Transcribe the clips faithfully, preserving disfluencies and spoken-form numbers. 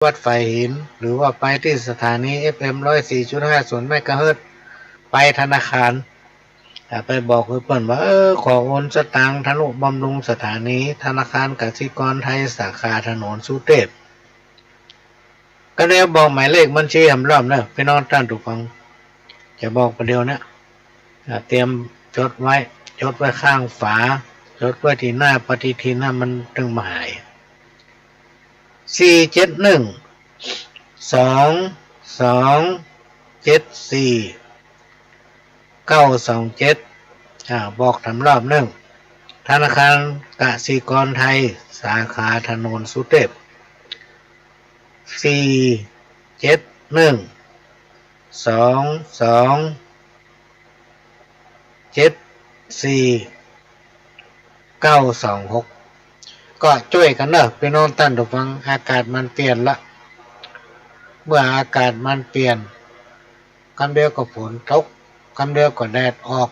วัดฝายหิน หรือว่าไปตี้สถานี เอฟเอ็ม ร้อยสี่จุดห้าศูนย์ เมกะเฮิรตซ์ ไปธนาคาร อ่า ไปบอกหื้อเปิ้นว่า เออ ขอโอนสตางค์ทนุบำรุงสถานี ธนาคารกสิกรไทย สาขาถนนสุเทพ ก็เดี๋ยวบอกหมายเลขบัญชีแหมรอบเนอะ ปี้น้องต้านผู้ฟัง จะบอกประเดี๋ยวเนี้ย อ่า เตรียมจดไว้ จดไว้ข้างฝา จดไว้ตี้หน้าปฏิทินนะ มันตึงบ่หาย สี่เจ็ดหนึ่ง สองสองเจ็ดสี่ เก้าสองเจ็ด อ่า บอกแหมรอบนึ่ง ธนาคารกสิกรไทย สาขาถนนสุเทพ สี่เจ็ดหนึ่ง สองสอง เจ็ดสี่ เก้าสองหก ก็จ้วยกั๋นเนอะ ปี้น้องต้านผู้ฟัง อากาศมันเปลี่ยนละ เมื่ออากาศมันเปลี่ยน กำเดียวก็ฝนตก กำเดียวก็แดดออก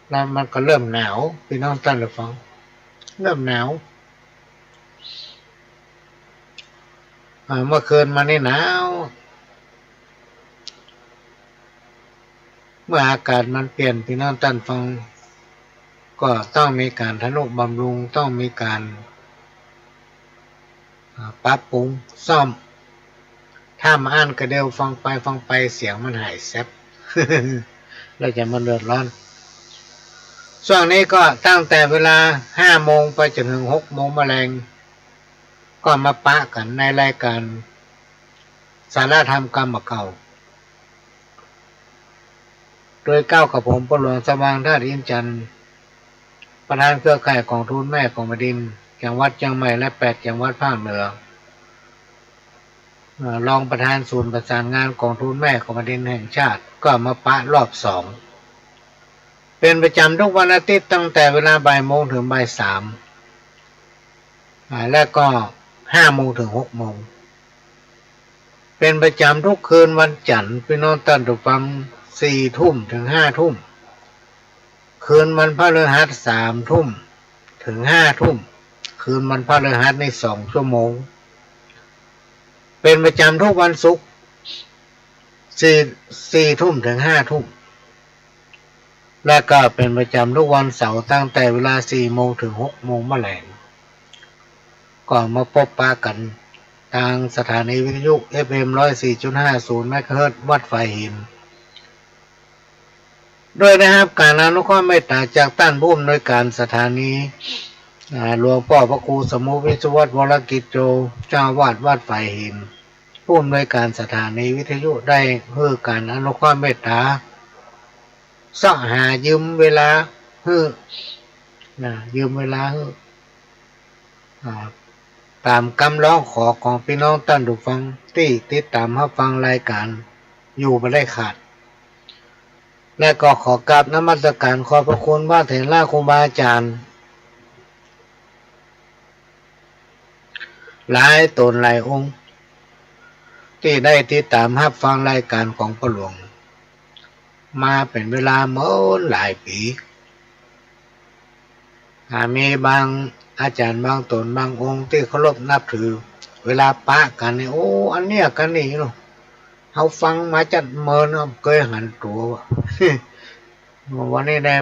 แล้วมันก็เริ่มหนาว ปี้น้องต้านผู้ฟัง เริ่มหนาว อ่า เมื่อคืนมานี่หนาว เมื่ออากาศมันเปลี่ยน ปี้น้องต้านฟัง ก็ต้องมีก๋านทะนุบำรุง ต้องมีก๋าน อ่า ปรับปรุงซ่อม ถ้ามาอั้นกระเดียวฟังไปฟังไปเสียงมันหายแซ็บ แล้วจะมาเดือดร้อน ช่วงนี้ก็ตั้งแต่เวลาห้าโมงไปจนถึงหกโมงมะแลง ก็มาปะกั๋นในรายก๋านสาระธรรมกำเก่า โดยเกล้ากับผม ป้อหลวงสว่าง ธาตุอินทร์จันทร์ ประธานเครือข่ายก๋องทุนแม่ของแผ่นดิน จังหวัดเจียงใหม่ และแปดจังหวัดภาคเหนือ เอ่อ รองประธานศูนย์ประสานงานก๋องทุนแม่ของแผ่นดินแห่งชาติ ก็มาปะรอบสอง เป๋นประจ๋ำทุกวันอาทิตย์ ตั้งแต่เวลาบ่ายโมงถึงบ่ายสาม อ่า และก็ห้าโมงถึงหกโมง เป๋นประจ๋ำทุกคืนวันจั๋นทร์ ปี้น้องต้านผู้ฟัง สี่ทุ่มถึงห้าทุ่ม คืนวันพฤหัส สามทุ่มถึงห้าทุ่ม คืนวันพฤหัสนี่สองชั่วโมง เป๋นประจ๋ำทุกวันศุกร์ สี่ สี่ทุ่มถึงห้าทุ่ม และก็เป๋นประจ๋ำทุกวันเสาร์ ตั้งแต่เวลาสี่โมงถึงหกโมงมะแลง ก็มาปบปะกั๋นตางสถานีวิทยุ เอฟเอ็ม ร้อยสี่จุดห้าศูนย์ เมกะเฮิรตซ์ วัดฝายหิน โดยได้ฮับก๋านอนุเคราะห์เมตต๋าจากต้านผู้อำนวยก๋านสถานี อ่า หลวงป้อพระครูสมุทร วิศวัตร วรกิจโจ เจ้าอาวาสวัดฝายหิน ผู้อำนวยก๋านสถานีวิทยุได้หื้อก๋านอนุเคราะห์เมตต๋า เสาะหายืมเวลาหื้อ นะ ยืมเวลาหื้อ อ่า ต๋ามกำฮ้องขอของปี้น้องต้านผู้ฟังตี้ติดต๋ามฮับฟังรายก๋านอยู่บ่ได้ขาด และก็ขอกราบนมัสก๋านขอบพระคุณพระเถระครูบาอาจ๋ารย์ หลายต๋นหลายองค์ ตี้ได้ติดต๋ามฮับฟังรายก๋านของป้อหลวง มาเป๋นเวลาเมินหลายปี๋ อ่า มีบางอาจ๋ารย์บางต๋นบางองค์ตี้เคารพนับถือ เวลาปะกั๋นนี่ โอ้ อันเนี้ยกั๋นนี่เนาะ เฮาฟังมาจัดเมินเนาะ เกยหันตั๋วว่ะ วันนี้ได้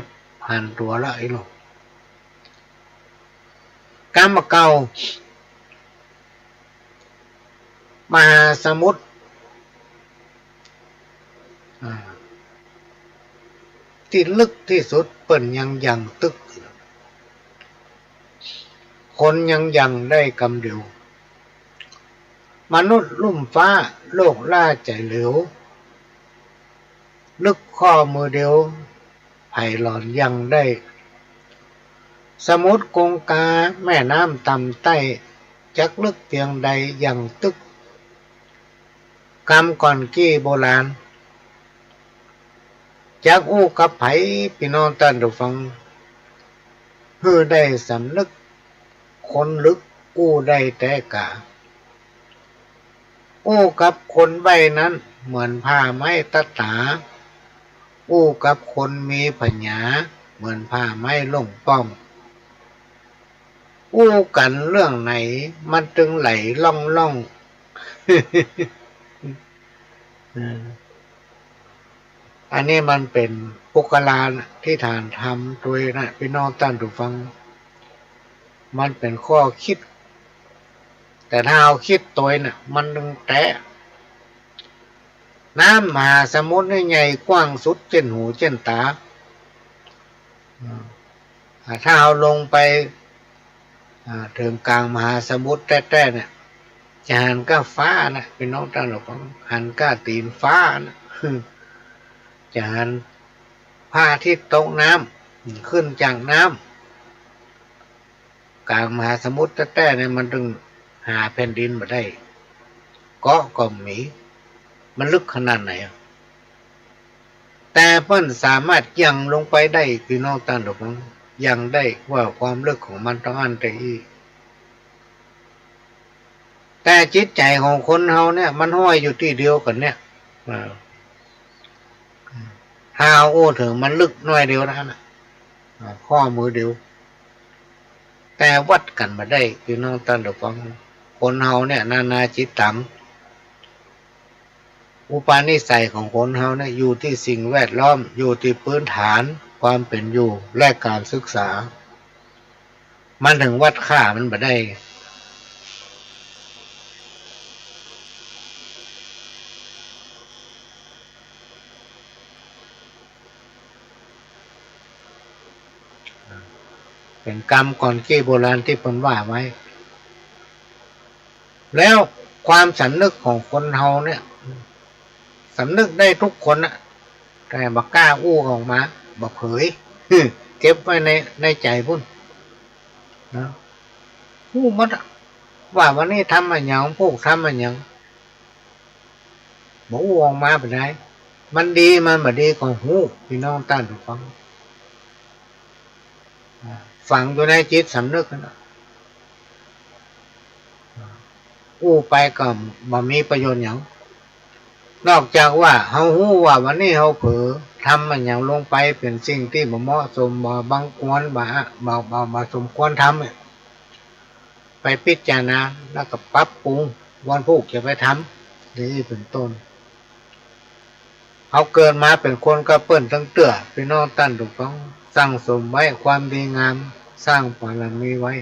หันตั๋วละอี้เนาะ กำเก่า มหาสมุทร อ่า ตี้ลึกตี้สุดเปิ้นยังหยั่งตึก คนยังหยั่งได้กำเดียว มนุษย์ลุ่มฟ้าโลกล้าใจ๋เหลว ลึกข้อมือเดียว ใผหล่อนหยั่งได้ สมุทรคงคาแม่น้ำต่ำใต้ จักลึกเปียงใดหยั่งตึก กำก่อนกี้โบราณ จักอู้กับใผ ปี้น้องต้านผู้ฟัง หื้อได้สำนึก คนลึกอู้ได้แต๊กา อู้กับคนใบ้นั้นเหมือนผ้าไม้ตัดต๋า อู้กับคนมีผญาเหมือนผ้าไม้ล่งป้อง อู้กั๋นเรื่องไหน มันตึงไหลล่องๆ อืม อันนี้มันเป๋นปุคลาธิฏฐานธรรมตวยนะ ปี้น้องต้านผู้ฟัง มันเป๋นข้อคิด แต่ถ้าเอาคิดตวยน่ะ มันตึงแตะ น้ำมหาสมุทรนี่ใหญ่กว้างสุดเจ้นหูเจ้นต๋า อ่า ถ้าเอาลงไป อ่า เถิงก๋างมหาสมุทรแต๊ๆ เนี่ย จะหันก้าฟ้านะ ปี้น้องต้านผู้ฟัง หันก้าตี๋นฟ้านะ จะหันพระอาทิตย์ตกน้ำ ขึ้นจากน้ำ ก๋างมหาสมุทรแต๊ๆ เนี่ย มันตึงหาแผ่นดินบ่ได้ เกาะก็บ่มี มันลึกขนาดไหนอะ แต่เปิ้นสามารถหยั่งลงไปได้ ปี้น้องต้านผู้ฟัง หยั่งได้ว่าความลึกของมันเต้าอั้นเต้าอี้ แต่จิตใจ๋ของคนเฮาเนี่ย มันห้อยอยู่ตี้เดียวกั๋นเนี่ย อ่า ถ้าเอาอู้เถิงมันลึกน้อยเดียวเต้าอั้นน่ะ อ่า ข้อมือเดียว แต่วัดกั๋นบ่ได้ ปี้น้องต้านผู้ฟัง คนเฮาเนี่ย นานาจิตตัง อุปนิสัยของคนเฮาเนี่ย อยู่ตี้สิ่งแวดล้อม อยู่ตี้พื้นฐานความเป๋นอยู่ และก๋านศึกษา มันเถิงวัดค่ามันบ่ได้ เป๋นกำก่อนเก๊โบราณตี้เปิ้นว่าไว้ แล้วความสำนึกของคนเฮาเนี่ย สำนึกได้กู้คนน่ะ แต่บ่กล้าอู้ออกมา บ่เผย เก็บไว้ใน ในใจ๋ปู้น นะ ฮู้หมดอะ ว่าวันนี้ทำอะหยัง พูกทำอะหยัง บ่อู้ออกมาบ่ได้ มันดีมันบ่ดีก็ฮู้ ปี้น้องต้านผู้ฟัง อ่า ฝังอยู่ในจิตสำนึกนั่นน่ะ อู้ไปก็บ่มีประโยชน์หยัง นอกจากว่าเฮาฮู้ว่าวันนี้เฮาเผลอทำอะหยังลงไปเป๋นสิ่งตี้บ่เหมาะสม บ่บังควร บ่ บ่ บ่ บ่สมควรทำเนี่ย ไปพิจารณาแล้วก็ปรับปรุง วันพูกจะไปทำ อย่างนี้เป๋นต้น เฮาเกิดมาเป๋นคนกับเปิ้นตึงเตื้อ ปี้น้องต้านผู้ฟัง สั่งสมไว้ความดีงาม สร้างบารมีไว้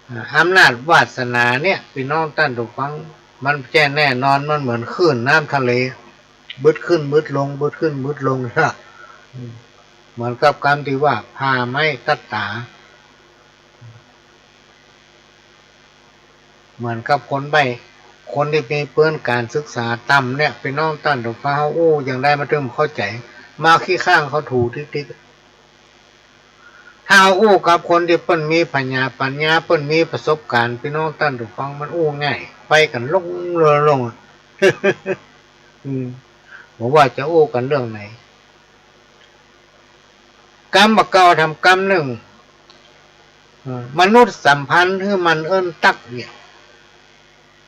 อ่า อำนาจวาสนาเนี่ย ปี้น้องต้านผู้ฟัง มันบ่ใจ้แน่นอน มันเหมือนคลื่นน้ำทะเล บึดขึ้นบึดลง บึดขึ้นบึดลง อืม เหมือนกับกำตี้ว่าผ่าไม้ตัดต๋า เหมือนกับคนใบ้ คนตี้มีพื้นก๋านศึกษาต่ำเนี่ย ปี้น้องต้านผู้ฟัง เฮาอู้อย่างใดมันตึงบ่เข้าใจ๋ มาขี้ข้างเขาถูกติ๊กๆ ถ้าอู้กับคนตี้เปิ้นมีผญาปั๋ญญา เปิ้นมีประสบก๋ารณ์ ปี้น้องต้านผู้ฟัง มันอู้ง่าย ไปกั๋นลงเรือลง อืม บ่ว่าจะอู้กั๋นเรื่องไหน กำบ่าเก่าทำกำนึ่ง เออ มนุษย์สัมพันธ์หื้อมันเอิ้นตั๊กเนี่ย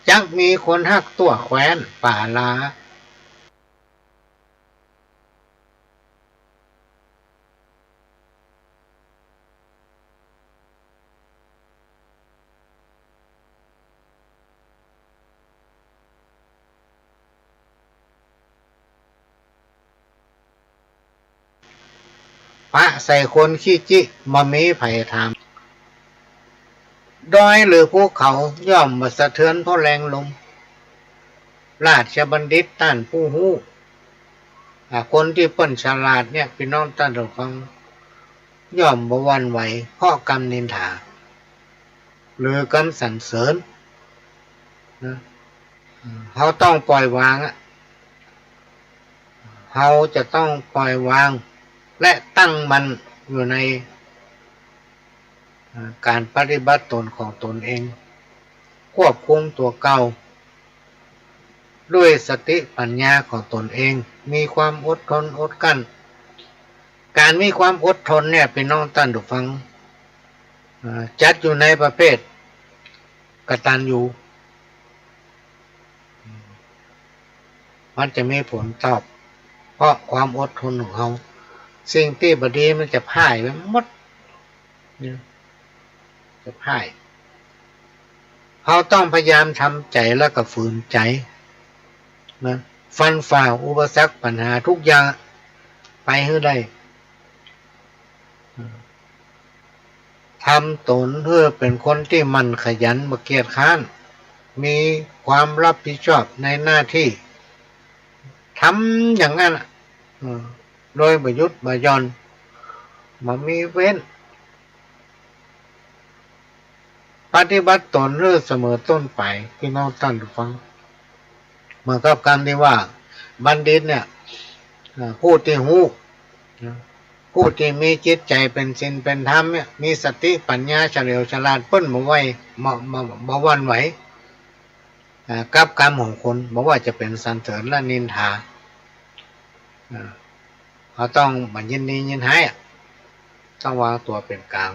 จักมีคนฮักตั้วแคว้นป่าลา ปะใส่คนขี้จิ บ่มีใผถาม ดอยหรือภูเขาย่อมบ่สะเทือนเพราะแรงลม ราชบัณฑิตต้านผู้ฮู้ อ่า คนตี้เปิ้นฉลาดเนี่ย ปี้น้องต้านผู้ฟัง ย่อมบ่หวั่นไหวเพราะกำนินทา หรือกำสรรเสริญ นะ เฮาต้องปล่อยวางอะ เฮาจะต้องปล่อยวาง และตั้งมั่นอยู่ใน อ่า ก๋านปฏิบัติต๋นของต๋นเอง ควบคุมตั๋วเก่า ด้วยสติปั๋ญญาของต๋นเอง มีความอดทนอดกลั้น ก๋านมีความอดทนเนี่ย ปี้น้องต้านผู้ฟัง อ่า จัดอยู่ในประเภทกตัญญู มันจะมีผลตอบ เพราะความอดทนของเฮา สิ่งตี้บ่ดีมันจะพ่ายไปหมด เนี่ย จะพ่าย เฮาต้องพยายามทำใจ๋แล้วก็ฝืนใจ๋นะ ฟันฝ่าอุปสรรคปัญหาทุกอย่างไปหื้อได้ ทำตนหื้อเป๋นคนตี้หมั่นขยัน บ่เกียจคร้าน มีความรับผิดชอบในหน้าตี้ ทำอย่างนั้นน่ะ อืม โดยบ่หยุดบ่หย่อน บ่มีเว้น ปฏิบัติตนหื้อเสมอต้นปลาย ปี้น้องต้านผู้ฟัง เหมือนกับกำตี้ว่าบัณฑิตเนี่ย เอ่อ ผู้ตี้ฮู้นะ ผู้ตี้มีจิตใจ๋เป๋นศีลเป๋นธรรมเนี่ย มีสติปัญญาเฉลียวฉลาด เปิ้นบ่ไหว บ่ บ่ บ่หวั่นไหว อ่า กับกำของคน บ่ว่าจะเป๋นสรรเสริญและนินทา อ่า เฮาต้องบ่ยินดียินฮ้ายอะ ต้องวางตั๋วเป๋นก๋าง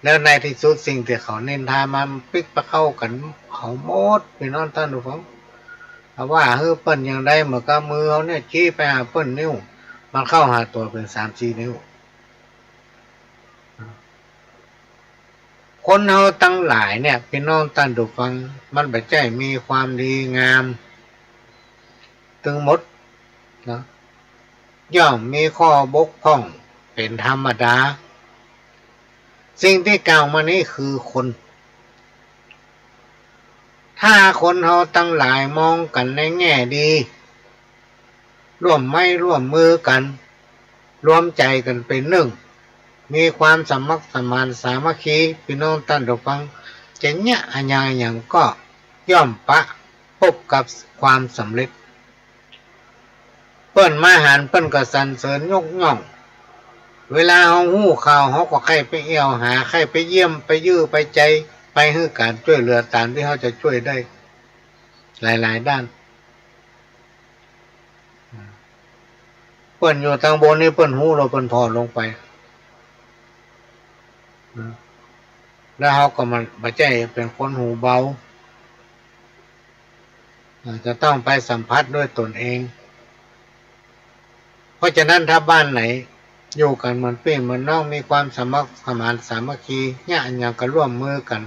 แล้วในตี้สุดสิ่งตี้เขานินทามาปิ๊กปะเข้ากั๋นเขาหมด ปี้น้องต้านผู้ฟัง ถ้าว่าหื้อเปิ้นอย่างใด เหมือนกับมือเฮาเนี่ย จี๊ไปหาเปิ้น นิ้วมันเข้าหาตั๋วเป๋นสามสี่นิ้ว คนเฮาตังหลายเนี่ย ปี้น้องต้านผู้ฟัง มันบ่ใจ้มีความดีงามตึงหมดนะ ย่อมมีข้อบกพร่องเป๋นธรรมดา สิ่งตี้กล่าวมานี้คือคน ถ้าคนเฮาตังหลายมองกั๋นในแง่ดี ร่วมไม้ร่วมมือกั๋น รวมใจ๋กั๋นเป๋นหนึ่ง มีความสมัครสมานสามัคคี ปี้น้องต้านผู้ฟัง จะเยียะอะหยังอะหยังก็ย่อมประพบกับความสำเร็จ เปิ้นมาหันเปิ้นก็สรรเสริญยกย่อง เวลาเฮาฮู้ข่าว เฮาก็ใค่ไปแอ่วหา ใค่ไปเยี่ยม ไปยื้อ ไปใจ๋ ไปหื้อก๋านจ้วยเหลือต๋ามตี้เฮาจะจ้วยได้ หลายๆ ด้าน เปิ้นอยู่ตังบนนี่ เปิ้นฮู้แล้วเปิ้นผ่อนลงไป แล้วเฮาก็บ่ใจ้เป๋นคนหูเบา จะต้องไปสัมผัสด้วยตนเอง เพราะฉะนั้นถ้าบ้านไหนอยู่กั๋นเหมือนปี้เหมือนน้อง มีความสมัครสมานสามัคคี เยียะอะหยังก็ร่วมมือกั๋น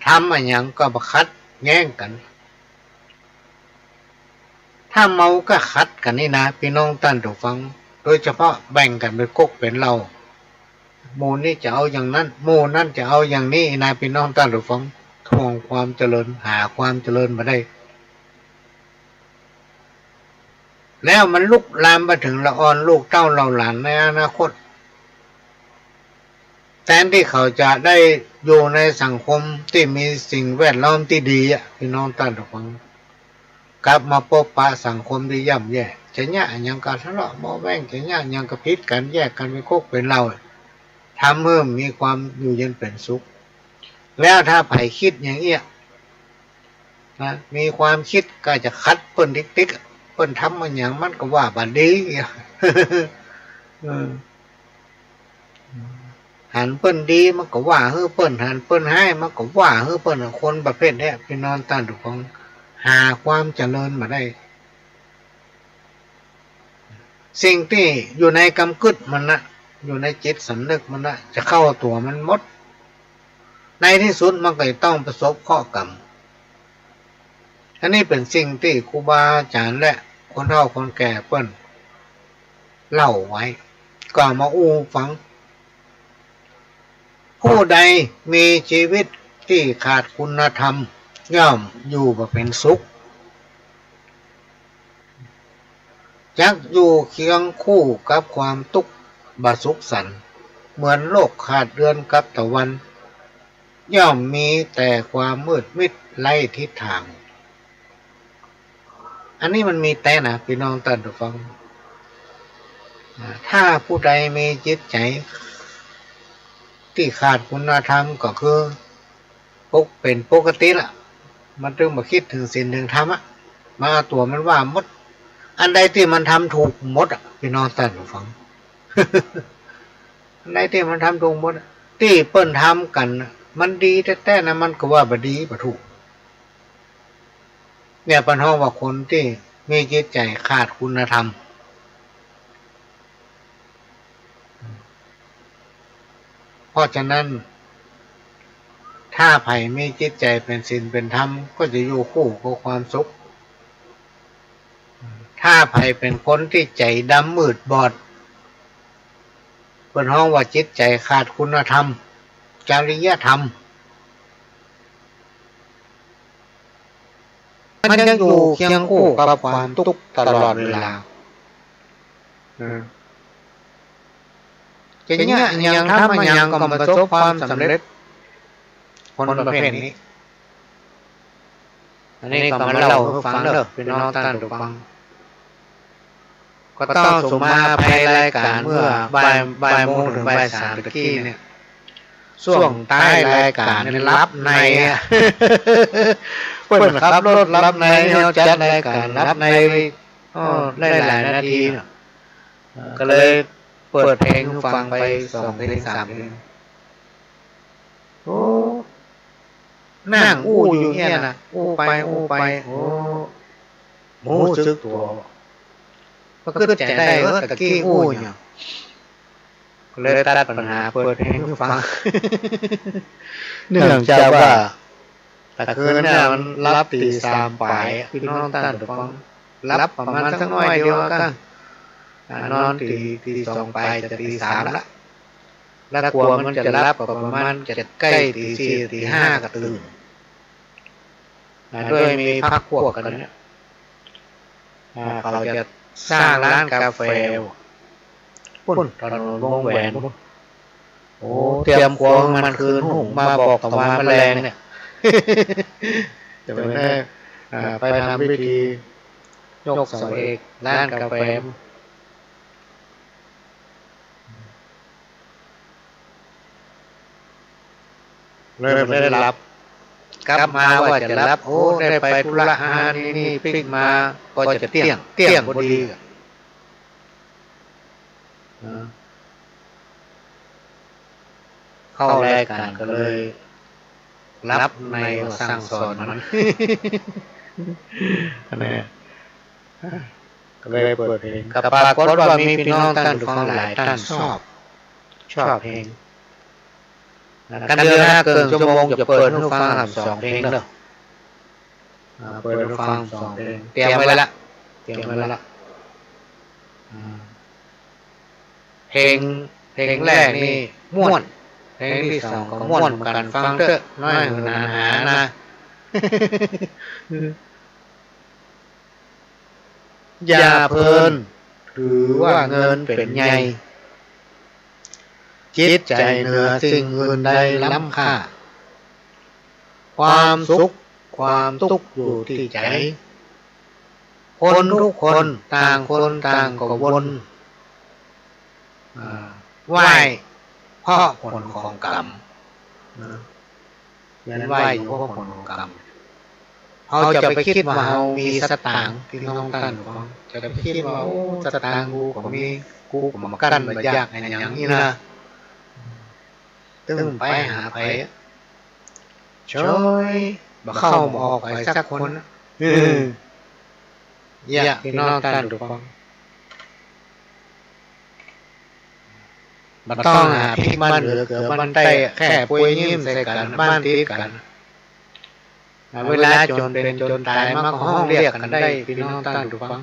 ทำอะหยังก็บ่ขัดแย้งกั๋น ถ้าเมาก็ขัดกั๋นนี่นะ ปี้น้องต้านผู้ฟัง โดยเฉพาะแบ่งกั๋นเป๋นก๊กเป๋นเหล้า หมู่นี้จะเอาอย่างนั้น หมู่นั้นจะเอาอย่างนี้นะ ปี้น้องต้านผู้ฟัง ถ่วงความเจริญ หาความเจริญบ่ได้ แล้วมันลุกลามไปเถิงละอ่อนลูกเต้าเหล่าหลานในอนาคต แทนตี้เขาจะได้อยู่ในสังคมตี้มีสิ่งแวดล้อมตี้ดีอะ ปี้น้องต้านผู้ฟัง กลับมาปบปะสังคมตี้ย่ำแย่ จะเยียะอะหยังก็ทะเลาะเบาะแว้ง จะเยียะอะหยังก็ผิดกั๋น แยกกั๋นเป๋นก๊กเป๋นเหล้า ทำหื้อมีความอยู่เย็นเป๋นสุข แล้วถ้าใผคิดอย่างเอี้ยนะ มีความคิดก็จะขัดเปิ้นติ๊กๆ เปิ้นทำอะหยังมันก็ว่าบ่ดี เออ หันเปิ้นดีมันก็ว่าหื้อเปิ้น หันเปิ้นฮ้ายมันก็ว่าหื้อเปิ้น คนประเภทเนี้ย ปี้น้องต้านผู้ฟัง หาความเจริญบ่ได้ สิ่งตี้อยู่ในกำกึ๊ดมันนะ อยู่ในจิตสำนึกมันนะ จะเข้าตั๋วมันหมด ในตี้สุดมันก็จะต้องประสบเคราะห์กรรม อันนี้เป๋นสิ่งตี้ครูบาอาจ๋ารย์และคนเฒ่าคนแก่เปิ้นเล่าไว้ ก็เอามาอู้ฟัง ผู้ใดมีชีวิตตี้ขาดคุณธรรม ย่อมอยู่บ่เป๋นสุข จักอยู่เคียงคู่กับความตุ๊กข์บ่สุขสันต์ เหมือนโลกขาดเดือนกับตะวัน ย่อมมีแต่ความมืดมิดไร้ทิศทาง อันนี้มันมีแต๊นะ ปี้น้องต้านผู้ฟัง อ่า ถ้าผู้ใดมีจิตใจ๋ตี้ขาดคุณธรรมก็คือ ปก เป๋นปกติละ มันตึงบ่คิดเถิงศีลเถิงธรรมอะ มาตั๋วมันว่าหมด อันใดตี้มันทำถูกหมดอะ ปี้น้องต้านผู้ฟัง อันใดตี้มันทำถูกหมดอะ ตี้เปิ้นทำกั๋นน่ะ มันดีแต๊ๆ นะ มันก็ว่าบ่ดีบ่ถูก เนี่ยเปิ้นฮ้องว่าคนตี้มีจิตใจ๋ขาดคุณธรรม เพราะฉะนั้น ถ้าใผมีจิตใจ๋เป๋นศีลเป๋นธรรม ก็จะอยู่คู่กับความสุข ถ้าใผเป๋นคนตี้ใจ๋ดำมืดบอด เปิ้นฮ้องว่าจิตใจ๋ขาดคุณธรรม จริยธรรม มันยังอยู่เคียงคู่กับความตุ๊กข์ตลอดเวลา นะ จะเยียะอะหยัง ทำอะหยังก็บ่ประสบความสำเร็จ คนประเภทนี้ อันนี้ก็มาเล่าหื้อฟังเน่อ ปี้น้องต้านผู้ฟัง ก็ต้องสุมาอภัยรายก๋านเมื่อบ่าย บ่ายโมงเถิงบ่ายสามตะกี้เนี่ย ช่วงต้ายรายก๋านเนี่ยหลับในอะ เปิ้นขับรถหลับใน เฮาจัดรายก๋านหลับใน อ้อ ได้หลายนาทีเนาะ ก็เลยเปิดเพลงหื้อฟังไปสองเพลงสามเพลง โอ้ นั่งอู้อยู่เนี่ยนะ อู้ไปอู้ไป โอ้ บ่ฮู้สึกตั๋ว บ่กึ๊ดใจ๋ได้ เออ ตะกี้อู้หยัง ก็เลยตัดปัญหาเปิดเพลงหื้อฟัง เนื่องจากว่าตะคืนเนี่ยมันหลับตี๋สามป๋าย ปี้น้องต้านผู้ฟัง หลับประมาณสักหน้อยเดียวกั๋น อ่า นอนตี๋ ตี๋สองป๋ายจะตี๋สามละ แล้วกว่ามันจะหลับก็ประมาณจะใก้ตี๋สี่ ตี๋ห้าก็ตื่น อ่า ด้วยมีพรรคพวกกั๋นเนี่ย อ่า เขาจะสร้างร้านกาแฟ ปุ้น ถนนวงแหวนปุ้น โอ้ เตรียมครัวมันคืนหุงมาบอกตะวันแมลงเนี่ย จะไปได้ อ่า ไปทำพิธียกเสาเอกร้านกาแฟ เลยบ่ได้หลับ กลับมาว่าจะหลับ โอ้ ได้ไปธุระหานี่นี่ปิ๊กมา ก็จะเตี้ยง เตี้ยงพอดี นะ เข้ารายก๋านก็เลยหลับใน สั่งสอนมัน อันนี้ ก็เลยเปิดเพลง ก็ปรากฏว่ามีปี้น้องต้านผู้ฟังหลายต้านชอบ ชอบเพลง นะ กันเดือนละเกิ่งชั่วโมงจะเปิดหื้อฟังสองเพลงเน่อ อ่า เปิดหื้อฟังสองเพลง เตรียมไว้ละ เตรียมไว้ละ อ่า เพลง เพลงแรกนี่ม่วน เพลงตี้สองก็ม่วนเหมือนกั๋น ฟังเต๊อะ น้อยหื้อหนาหานะ อย่าเพลิน ถือว่าเงินเป๋นใหญ่ จิตใจ๋เหนือสิ่งอื่นใดล้ำค่า ความสุขความตุ๊กข์อยู่ตี้ใจ๋ คนทุกคนต่างคนต่างก็วน อ่า ไหว้เพราะผลของกรรม นะ เวียนว่ายอยู่เพราะผลของกรรม เฮาจะไปกึ๊ดว่าเฮามีสตางค์ ปี้น้องต้านผู้ฟัง จะไปกึ๊ดว่า โอ้ สตางค์กูก็มี กูก็บ่กั้นบ่อยากอะหยังนี่นะ ตึงไปหาใผ เฉย บ่เข้าบ่ออกใผสักคน อืม เยียะ ปี้น้องต้านผู้ฟัง บ่ต้องหาพิกบ้านเหนือเกือบ้านใต้ แค่ปวยยิ้มใส่กั๋น บ้านติดกั๋น เวลาจ๋นเป๋นจ๋นต๋ายมาก็ฮ้องเรียกกั๋นได้ ปี้น้องต้านผู้ฟัง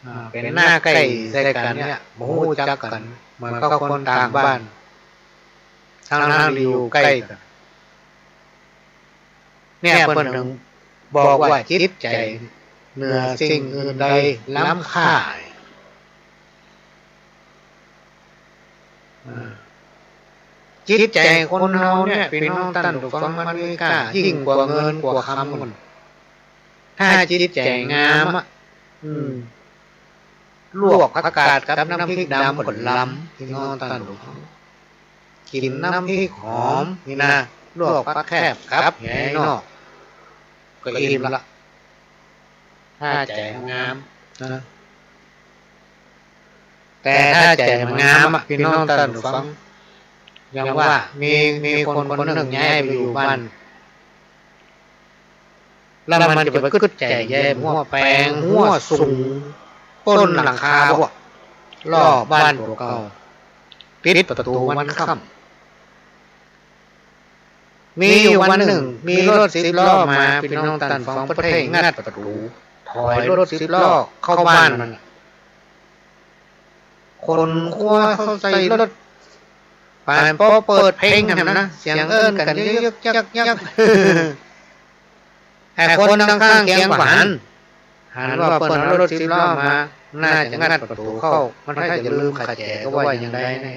อ่า เป๋นหน้าใก้ใส่กั๋นเนี่ย บ่ฮู้จักกั๋น เหมือนกับคนต่างบ้าน ทั้งๆ ตี้อยู่ใก้กั๋น เนี่ยเปิ้นถึงบอกว่าจิตใจ๋เหนือสิ่งอื่นใดล้ำค่า อ่า จิตใจ๋คนเฮาเนี่ย ปี้น้องต้านผู้ฟัง มันมีก้ายิ่งกว่าเงินกว่าคำหมด ถ้าจิตใจ๋งามอะ อืม ลวกผักกาดกับน้ำพริกดำก็ล้ำ ปี้น้องต้านผู้ฟัง กิ๋นน้ำพริกหอมนี่นะ ลวกผักแคบกับแหนอก ก็อิ่มละ ถ้าใจ๋งามนะ แต่ถ้าใจ๋บ่งามอะ ปี้น้องต้านผู้ฟัง อย่างว่ามี มีคนคนนึ่งย้ายไปอยู่บ้าน แล้วมันจะไปกึ๊ดใจ๋แยมหัวแป๋ง หัวสูง ป้นหลังคาบ่ ลอบบ้านตั๋วเก่า ปิดประตู๋วันค่ำ มีอยู่วันนึ่ง มีรถสิบล้อมา ปี้น้องต้านผู้ฟัง เปิ้นได้งัดประตู๋ ถอยรถสิบล้อเข้าบ้านมัน คนครัวเข้าใส่รถ ป๋านปอเปิดเพลงหั้นนะ เสียงเอิ้นกั๋นยึกๆ ยักๆ ไอ้คนตังข้างเคียงบ่หัน หันว่าเปิ้นเอารถสิบล้อมา น่าจะงัดประตู๋เข้า มันถ้าจะลืมขะแจก็ว่าอย่างใดแน่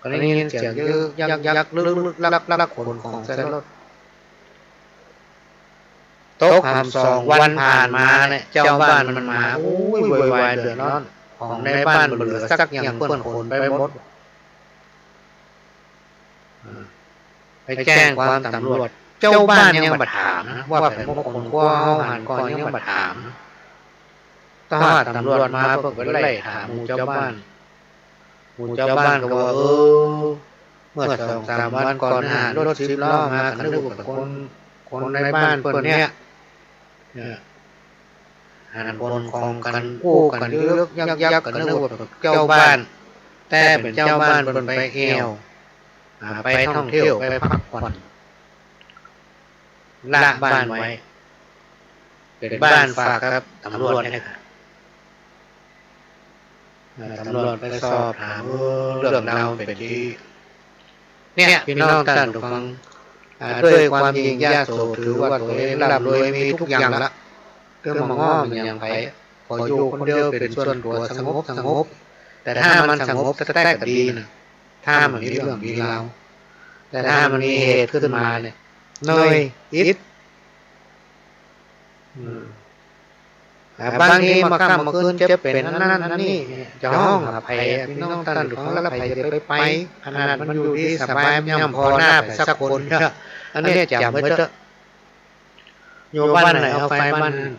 ก็ได้ยินเสียงยึกยักยักลึกๆ ลักๆ ขนของใส่รถ ตกหำสองวันผ่านมาเนี่ย เจ้าบ้านมันมา โอ้ย โวยวายเดือดร้อน ของในบ้านบ่เหลือสักอย่าง เปิ้นขนไปหมด ไปแจ้งความตำรวจ เจ้าบ้านยังบ่ถามนะ ว่าไผมาขนครัวเฮา หันก่อนยังบ่ถาม ถ้าตำรวจมาเปิ้นก็ไล่ถามหมู่เจ้าบ้าน หมู่เจ้าบ้านก็ว่า เออ เมื่อสองสามวันก่อนหันรถสิบล้อมา ก็นึกว่าเปิ้นคน คนในบ้านเปิ้นเนี่ย เนี่ย หันขนของกั๋นอู้กั๋นยึกยักยัก ก็นึกว่าเปิ้นเจ้าบ้าน แต่เปิ้นเจ้าบ้านเปิ้นไปแอ่ว อ่า ไปท่องเที่ยว ไปพักผ่อน ละบ้านไว้ เป๋นบ้านฝากกับตำรวจเนี่ยค่ะ อ่า ตำรวจไปสอบถาม เออ เรื่องราวเป๋นอย่างนี้ เนี่ย ปี้น้องต้านผู้ฟัง อ่า ด้วยความยิ่งยโสถือว่าตั๋วเองร่ำรวยมีทุกอย่างละ ก็บ่ง้อบ่หยังใผ ขออยู่คนเดียวเป๋นส่วนตั๋วสงบสงบ แต่ถ้ามันสงบแต๊ๆ ก็ดีนะ ถ้ามันมีเรื่องมีราว แต่ถ้ามันมีเหตุขึ้นมาเนี่ย หน่อยอิด อืม อ่า บางทีมาค่ำมาคืนเจ็บเป๋นอันนั้นอันนี้ จะฮ้องหาใผอะ ปี้น้องต้านผู้ฟัง ละใผจะไปไป ขนาดมันอยู่ดีสบาย มันยังผ่อหน้าใผสักคน อันนี้จ๋ำไว้เต๊อะ อยู่บ้านไหนเอาไปบ้านนั้น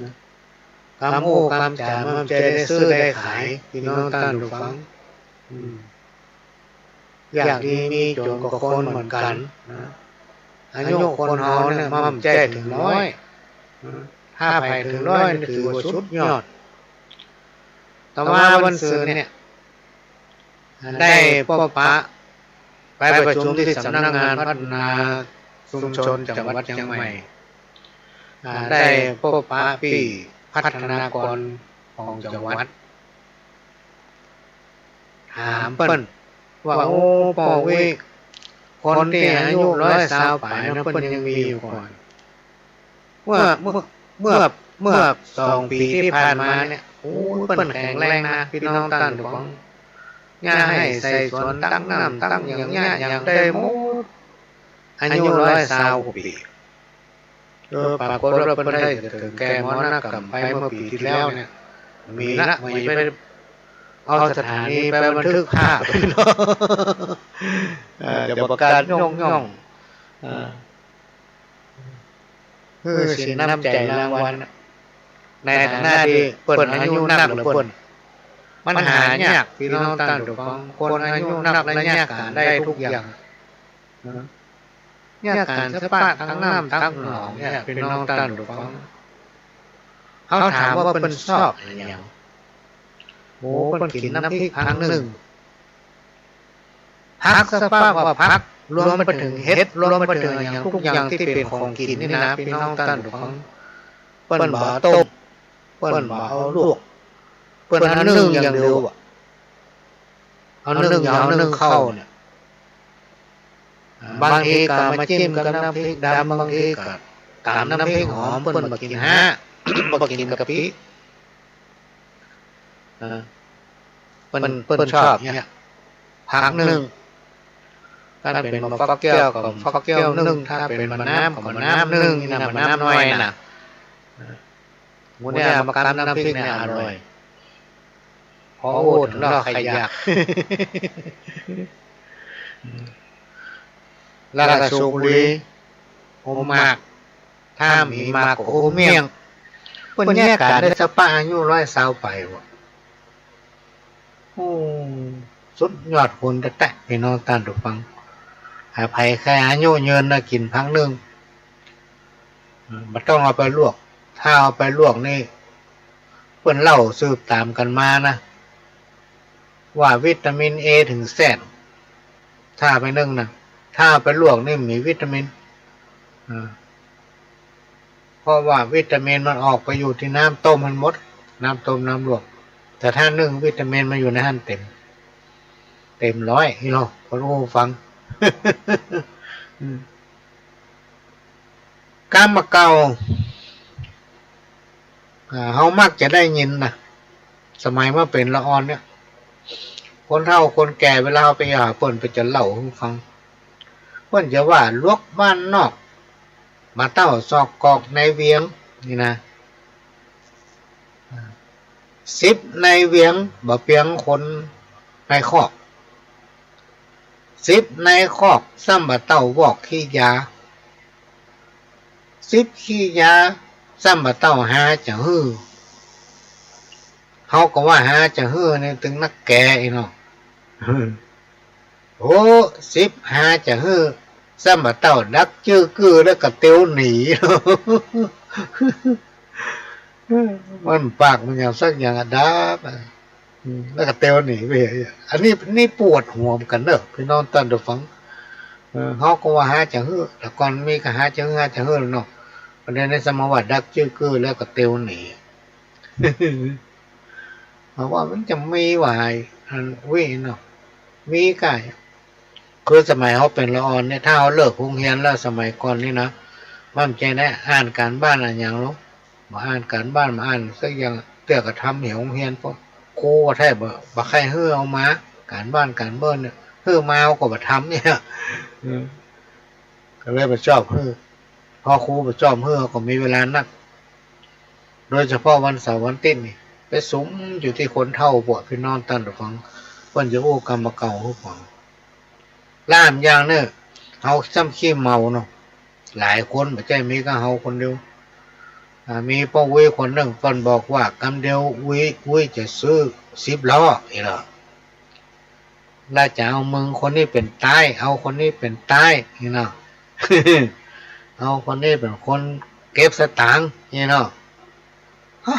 นะ กำอู้กำจ๋ามันจะได้ซื้อได้ขาย ปี้น้องต้านผู้ฟัง อืม อยากดีมีจ๋นก็คนเหมือนกั๋นนะ อายุคนเฮาเนี่ยมันบ่ใจ้เถิงร้อยนะ ถ้าใผเถิงร้อยนี่ถือว่าสุดยอด แต่ว่าวันซืนเนี่ย ได้ปบปะ ไปประชุมตี้สำนักงานพัฒนาชุมชนจังหวัดเจียงใหม่ อ่า ได้ปบปะปี้พัฒนากรของจังหวัด ถามเปิ้นว่า โอ้ ป้ออุ๊ย คนตี้อายุร้อยซาวป๋ายนะ เปิ้นยังมีอยู่ก่อ เมื่อ เมื่อ เมื่อ เมื่อสองปี๋ตี้ผ่านมาเนี่ย โอ้ เปิ้นแข็งแรงนะ ปี้น้องต้านผู้ฟัง หญ้าไฮ่ไส่สวน ตั๊งน้ำ ตั๊งหยัง หญ้าหยังได้หมด อายุร้อยซาวกว่าปี๋ เออ ปรากฏว่าเปิ้นได้เถิงแก่มรณะกรรมไปเมื่อปี๋ตี้แล้วเนี่ย มีละ บ่ไปเอาสถานีไปบันทึกภาพ เออ จะประกาศย่องๆ เออ เออ เสียน้ำใจ๋รางวัลน่ะ ในฐานะตี้เปิ้นอายุนักเหลือเปิ้น มันหายาก ปี้น้องต้านผู้ฟัง คนอายุนักและยากก๋านได้ทุกอย่าง นะ ยากก๋านสะปะตั๊งน้ำตั๊งหนองเนี่ย ปี้น้องต้านผู้ฟัง เฮาถามว่าเปิ้นซอกอะหยัง โอ้ เปิ้นกิ๋นน้ำพริกผักนึ่ง ผักสะปะว่าผัก รวมไปเถิงเห็ด รวมไปเถิงอะหยัง ทุกอย่างตี้เป๋นของกิ๋นนี่นะ ปี้น้องต้านผู้ฟัง เปิ้นบ่เอาต้ม เปิ้นบ่เอาลวก เปิ้นเอานึ่งอย่างเดียวอะ เอานึ่ง เอานึ่งข้าวเนี่ย บางทีก็เอามาจิ้มกับน้ำพริกดำ บางทีก็ต๋ำน้ำพริกหอม เปิ้นบ่กิ๋นฮะ บ่กิ๋นกะปิ อ่า เปิ้น เปิ้นชอบเนี่ย ผักนึ่ง ถ้าเป๋นหมากฟักแก้วก็หมากฟักแก้วนึ่ง ถ้าเป๋นหมากน้ำก็หมากน้ำนึ่ง นี่นะ หมากน้ำน้อยน่ะ หมู่เนี่ยเอามาต๋ำน้ำพริกเนี่ยอร่อย พออู้เถิงแล้วใค่อยาก แล้วก็สูบบุหรี่ อมหมาก ถ้ามีหมากก็อมเมี่ยง เปิ้นแยกก๋านได้สะปะอายุร้อยซาวป๋ายว่ะ โอ้ สุดยอดคนแต๊ๆ ปี้น้องต้านผู้ฟัง หากใผใค่อายุยืนนะ กิ๋นผักนึ่ง อืม บ่ต้องเอาไปลวก ถ้าเอาไปลวกนี่ เปิ้นเล่าสืบต๋ามกั๋นมานะ ว่าวิตามินเอเถิงแซด ถ้าไปนึ่งนะ ถ้าไปลวกนี่มีวิตามิน อ่า เพราะว่าวิตามินมันออกไปอยู่ตี้น้ำต้มหั้นหมด น้ำต้มน้ำลวก แต่ถ้านึ่งวิตามินมันอยู่ในหั้นเต็ม เต็มร้อย นี่เนาะ คนอู้ฟัง อืม กำบ่าเก่า อ่า เฮามักจะได้ยินนะ สมัยเมื่อเป๋นละอ่อนเนี่ย คนเฒ่าคนแก่เวลาเฮาไปหาเปิ้น เปิ้นจะเล่าหื้อฟัง เปิ้นจะว่าลวกบ้านนอก บ่าเต้าซอกกอกในเวียง นี่นะ สิบในเวียง บ่เปียงคนในคอก สิบในคอก ซ้ำบ่าเต้าวอกขี้ยา สิบขี้ยา ซ้ำบ่าเต้าหาจะหื้อ เฮาก็ว่าหาจะหื้อนี่ตึงนักแก่อี้เนาะ โอ้ สิบหาจะหื้อ ซ้ำบ่าเต้าดักจื้อกื้อแล้วก็เตียวหนี มันปากมันอย่างสักอย่างอะดับอะ อืม แล้วก็เตียวหนีไป อันนี้ นี่ปวดหัวเหมือนกั๋นเนาะ ปี้น้องต้านผู้ฟัง เออ เฮาก็ว่าหาจะหื้อ แต่ก่อนมีก็หาจะหื้อ หาจะหื้อเนาะ ประเดี๋ยวนี้ซ้ำบ่าว่าดักจื้อกื้อแล้วก็เตียวหนี เพราะว่ามันจะมีว่า อันอี้เนาะ มีก้า คือสมัยเฮาเป๋นละอ่อนเนี่ย ถ้าเฮาเลิกโฮงเฮียนแล้วสมัยก่อนนี่นะ มันบ่ใจ้นะ อ่านก๋านบ้านอ่านหยังหรอก บ่อ่านก๋านบ้าน บ่อ่านสักอย่าง เตื้อก็ทำเหียโฮงเฮียน เพราะครูก็แทบบ่ บ่ใค่หื้อเอามา ก๋านบ้านก๋านเบิ้นเนี่ย หื้อมาเฮาก็บ่ทำเนี่ย อืม ก็เลยบ่ชอบหื้อ พอครูบ่ชอบหื้อ เฮาก็มีเวลานัก โดยเฉพาะวันเสาร์วันอาทิตย์นี่ ไปสุมอยู่ตี้คนเฒ่าพวก ปี้น้องต้านผู้ฟัง เปิ้นจะอู้กำบ่าเก่าหื้อฟัง แล้วอย่างนึ่ง เฮาซ้ำขี้เมาเนาะ หลายคน บ่ใจ้มีก้าเฮาคนเดียว อ่า มีป้ออุ๊ยคนนึ่ง เปิ้นบอกว่ากำเดียวอุ๊ย อุ๊ยจะซื้อสิบล้อ อี้เนาะ แล้วจะเอามึงคนนี้เป๋นใต๊ เอาคนนี้เป๋นใต๊ อี้เนาะ เอาคนนี้เป๋นคนเก็บสตางค์ อี้เนาะ ฮะ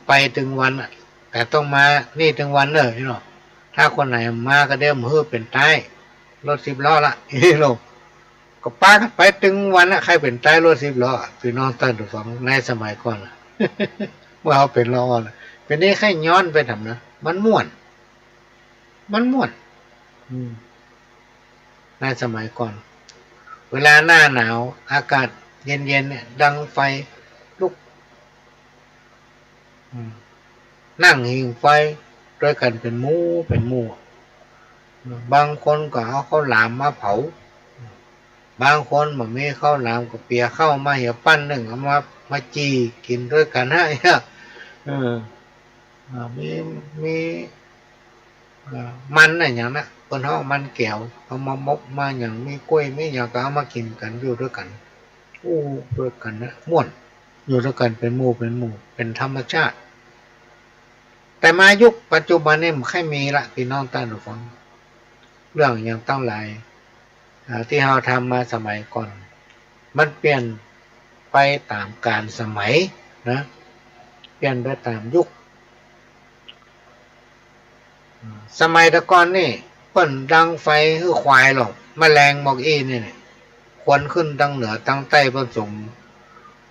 ไปตึงวันอะ แต่ต้องมานี่ตึงวันเน่อ อี้เนาะ ถ้าคนไหนบ่มาก็เดี๋ยวบ่หื้อเป๋นใต๊ รถสิบล้อละ อี้เนาะ ก็ปากั๋นไปตึงวันอะ ใค่เป๋นใต๊รถสิบล้ออะ ปี้น้องต้านผู้ฟัง ในสมัยก่อนอะ เมื่อเฮาเป๋นละอ่อนอะ เป๋นนี่ใค่ย้อนไปถามนะ มันม่วน มันม่วน อืม ในสมัยก่อน เวลาหน้าหนาว อากาศเย็นๆ เนี่ย ดังไฟลุก อืม นั่งหิ้งไฟด้วยกั๋นเป๋นหมู่เป๋นหมู่ บางคนก็เอาข้าวหลามมาเผา บางคนบ่มีข้าวหลามก็เปียข้าวมาเหียปั้นนึ่ง เอามา มาจี่กิ๋นด้วยกั๋นนะ เออ อ่า มี มี อ่า มันอะหยังนะ เปิ้นฮ้องมันแก๋ว เอามาหมกมาหยัง มีก้วยมีหยังก็เอามากิ๋นกั๋น อยู่ด้วยกั๋น อู้ด้วยกั๋นนะ ม่วน อยู่ด้วยกั๋นเป๋นหมู่เป๋นหมู่ เป๋นธรรมชาติ แต่มายุคปัจจุบันนี่บ่ใค่มีละ ปี้น้องต้านผู้ฟัง เรื่องอย่างตังหลาย อ่า ตี้เฮาทำมาสมัยก่อน มันเปลี่ยนไปต๋ามกาลสมัยนะ เปลี่ยนไปต๋ามยุค สมัยแต่ก่อนนี่ เปิ้นดังไฟหื้อควายหรอก แมลงหมอกอี้นี่ นี่ ควันขึ้นตังเหนือตังใต้ เปิ้นสุม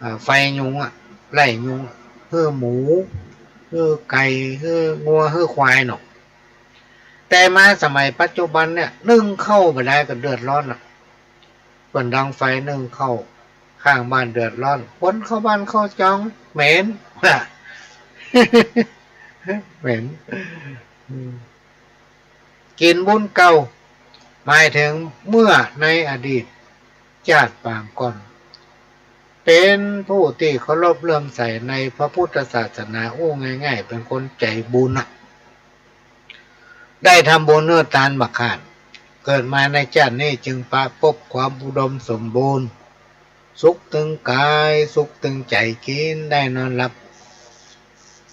อ่า ไฟยุงอะ ไล่ยุงอะ หื้อหมู หื้อไก่ หื้องัว หื้อควายเนาะ แต่มาสมัยปัจจุบันเนี่ย นึ่งข้าวบ่ได้ก็เดือดร้อนอะ เปิ้นดังไฟนึ่งข้าว ข้างบ้านเดือดร้อน ควันเข้าบ้านเข้าจอง เหม็น เหม็น อืม กิ๋นบุญเก่า หมายเถิงเมื่อในอดีต จาติปางก่อน เป๋นผู้ตี้เคารพเลื่อมใสในพระพุทธศาสนา อู้ง่ายๆ เป๋นคนใจ๋บุญน่ะ ได้ทำบุญหื้อตานบ่ขาด เกิดมาในจาตินี้จึงปะปบความอุดมสมบูรณ์ สุขตึงก๋าย สุขตึงใจ๋ กิ๋นได้นอนหลับ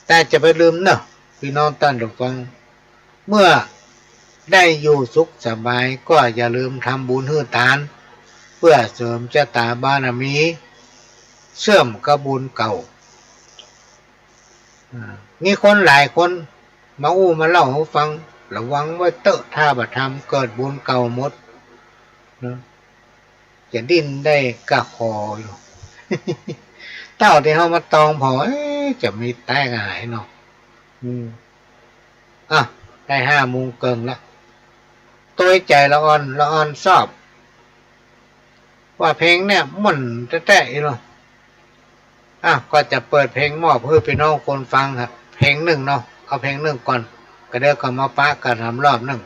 แต่จะไปลืมเน่อ ปี้น้องต้านผู้ฟัง เมื่อได้อยู่สุขสบายก็อย่าลืมทำบุญหื้อตาน เปื้อเสริมจะต๋าบารมี เสื่อมกระบุญเก่า อ่า มีคนหลายคนมาอู้มาเล่าหื้อฟัง ระวังไว้เต๊อะ ถ้าบ่ทำ เกิดบุญเก่าหมด เนาะ จะดิ้นได้ก้าคออยู่ เต้าตี้เฮามาตองผ่อ เอ๊ะ จะมีต๋ายกาหายเนาะ อืม อ่ะ ได้ห้าโมงเกิ่งละ ตวยใจ๋ละอ่อน ละอ่อนซอบ ว่าเพลงเนี่ยม่วนแต๊ๆ อีหลี อ่ะ ก็จะเปิดเพลงมอบหื้อปี้น้องคนฟังครับ เพลงนึ่งเนาะ เอาเพลงนึ่งก่อน ก็เดี๋ยวก็มาปะกั๋นทำรอบนึ่ง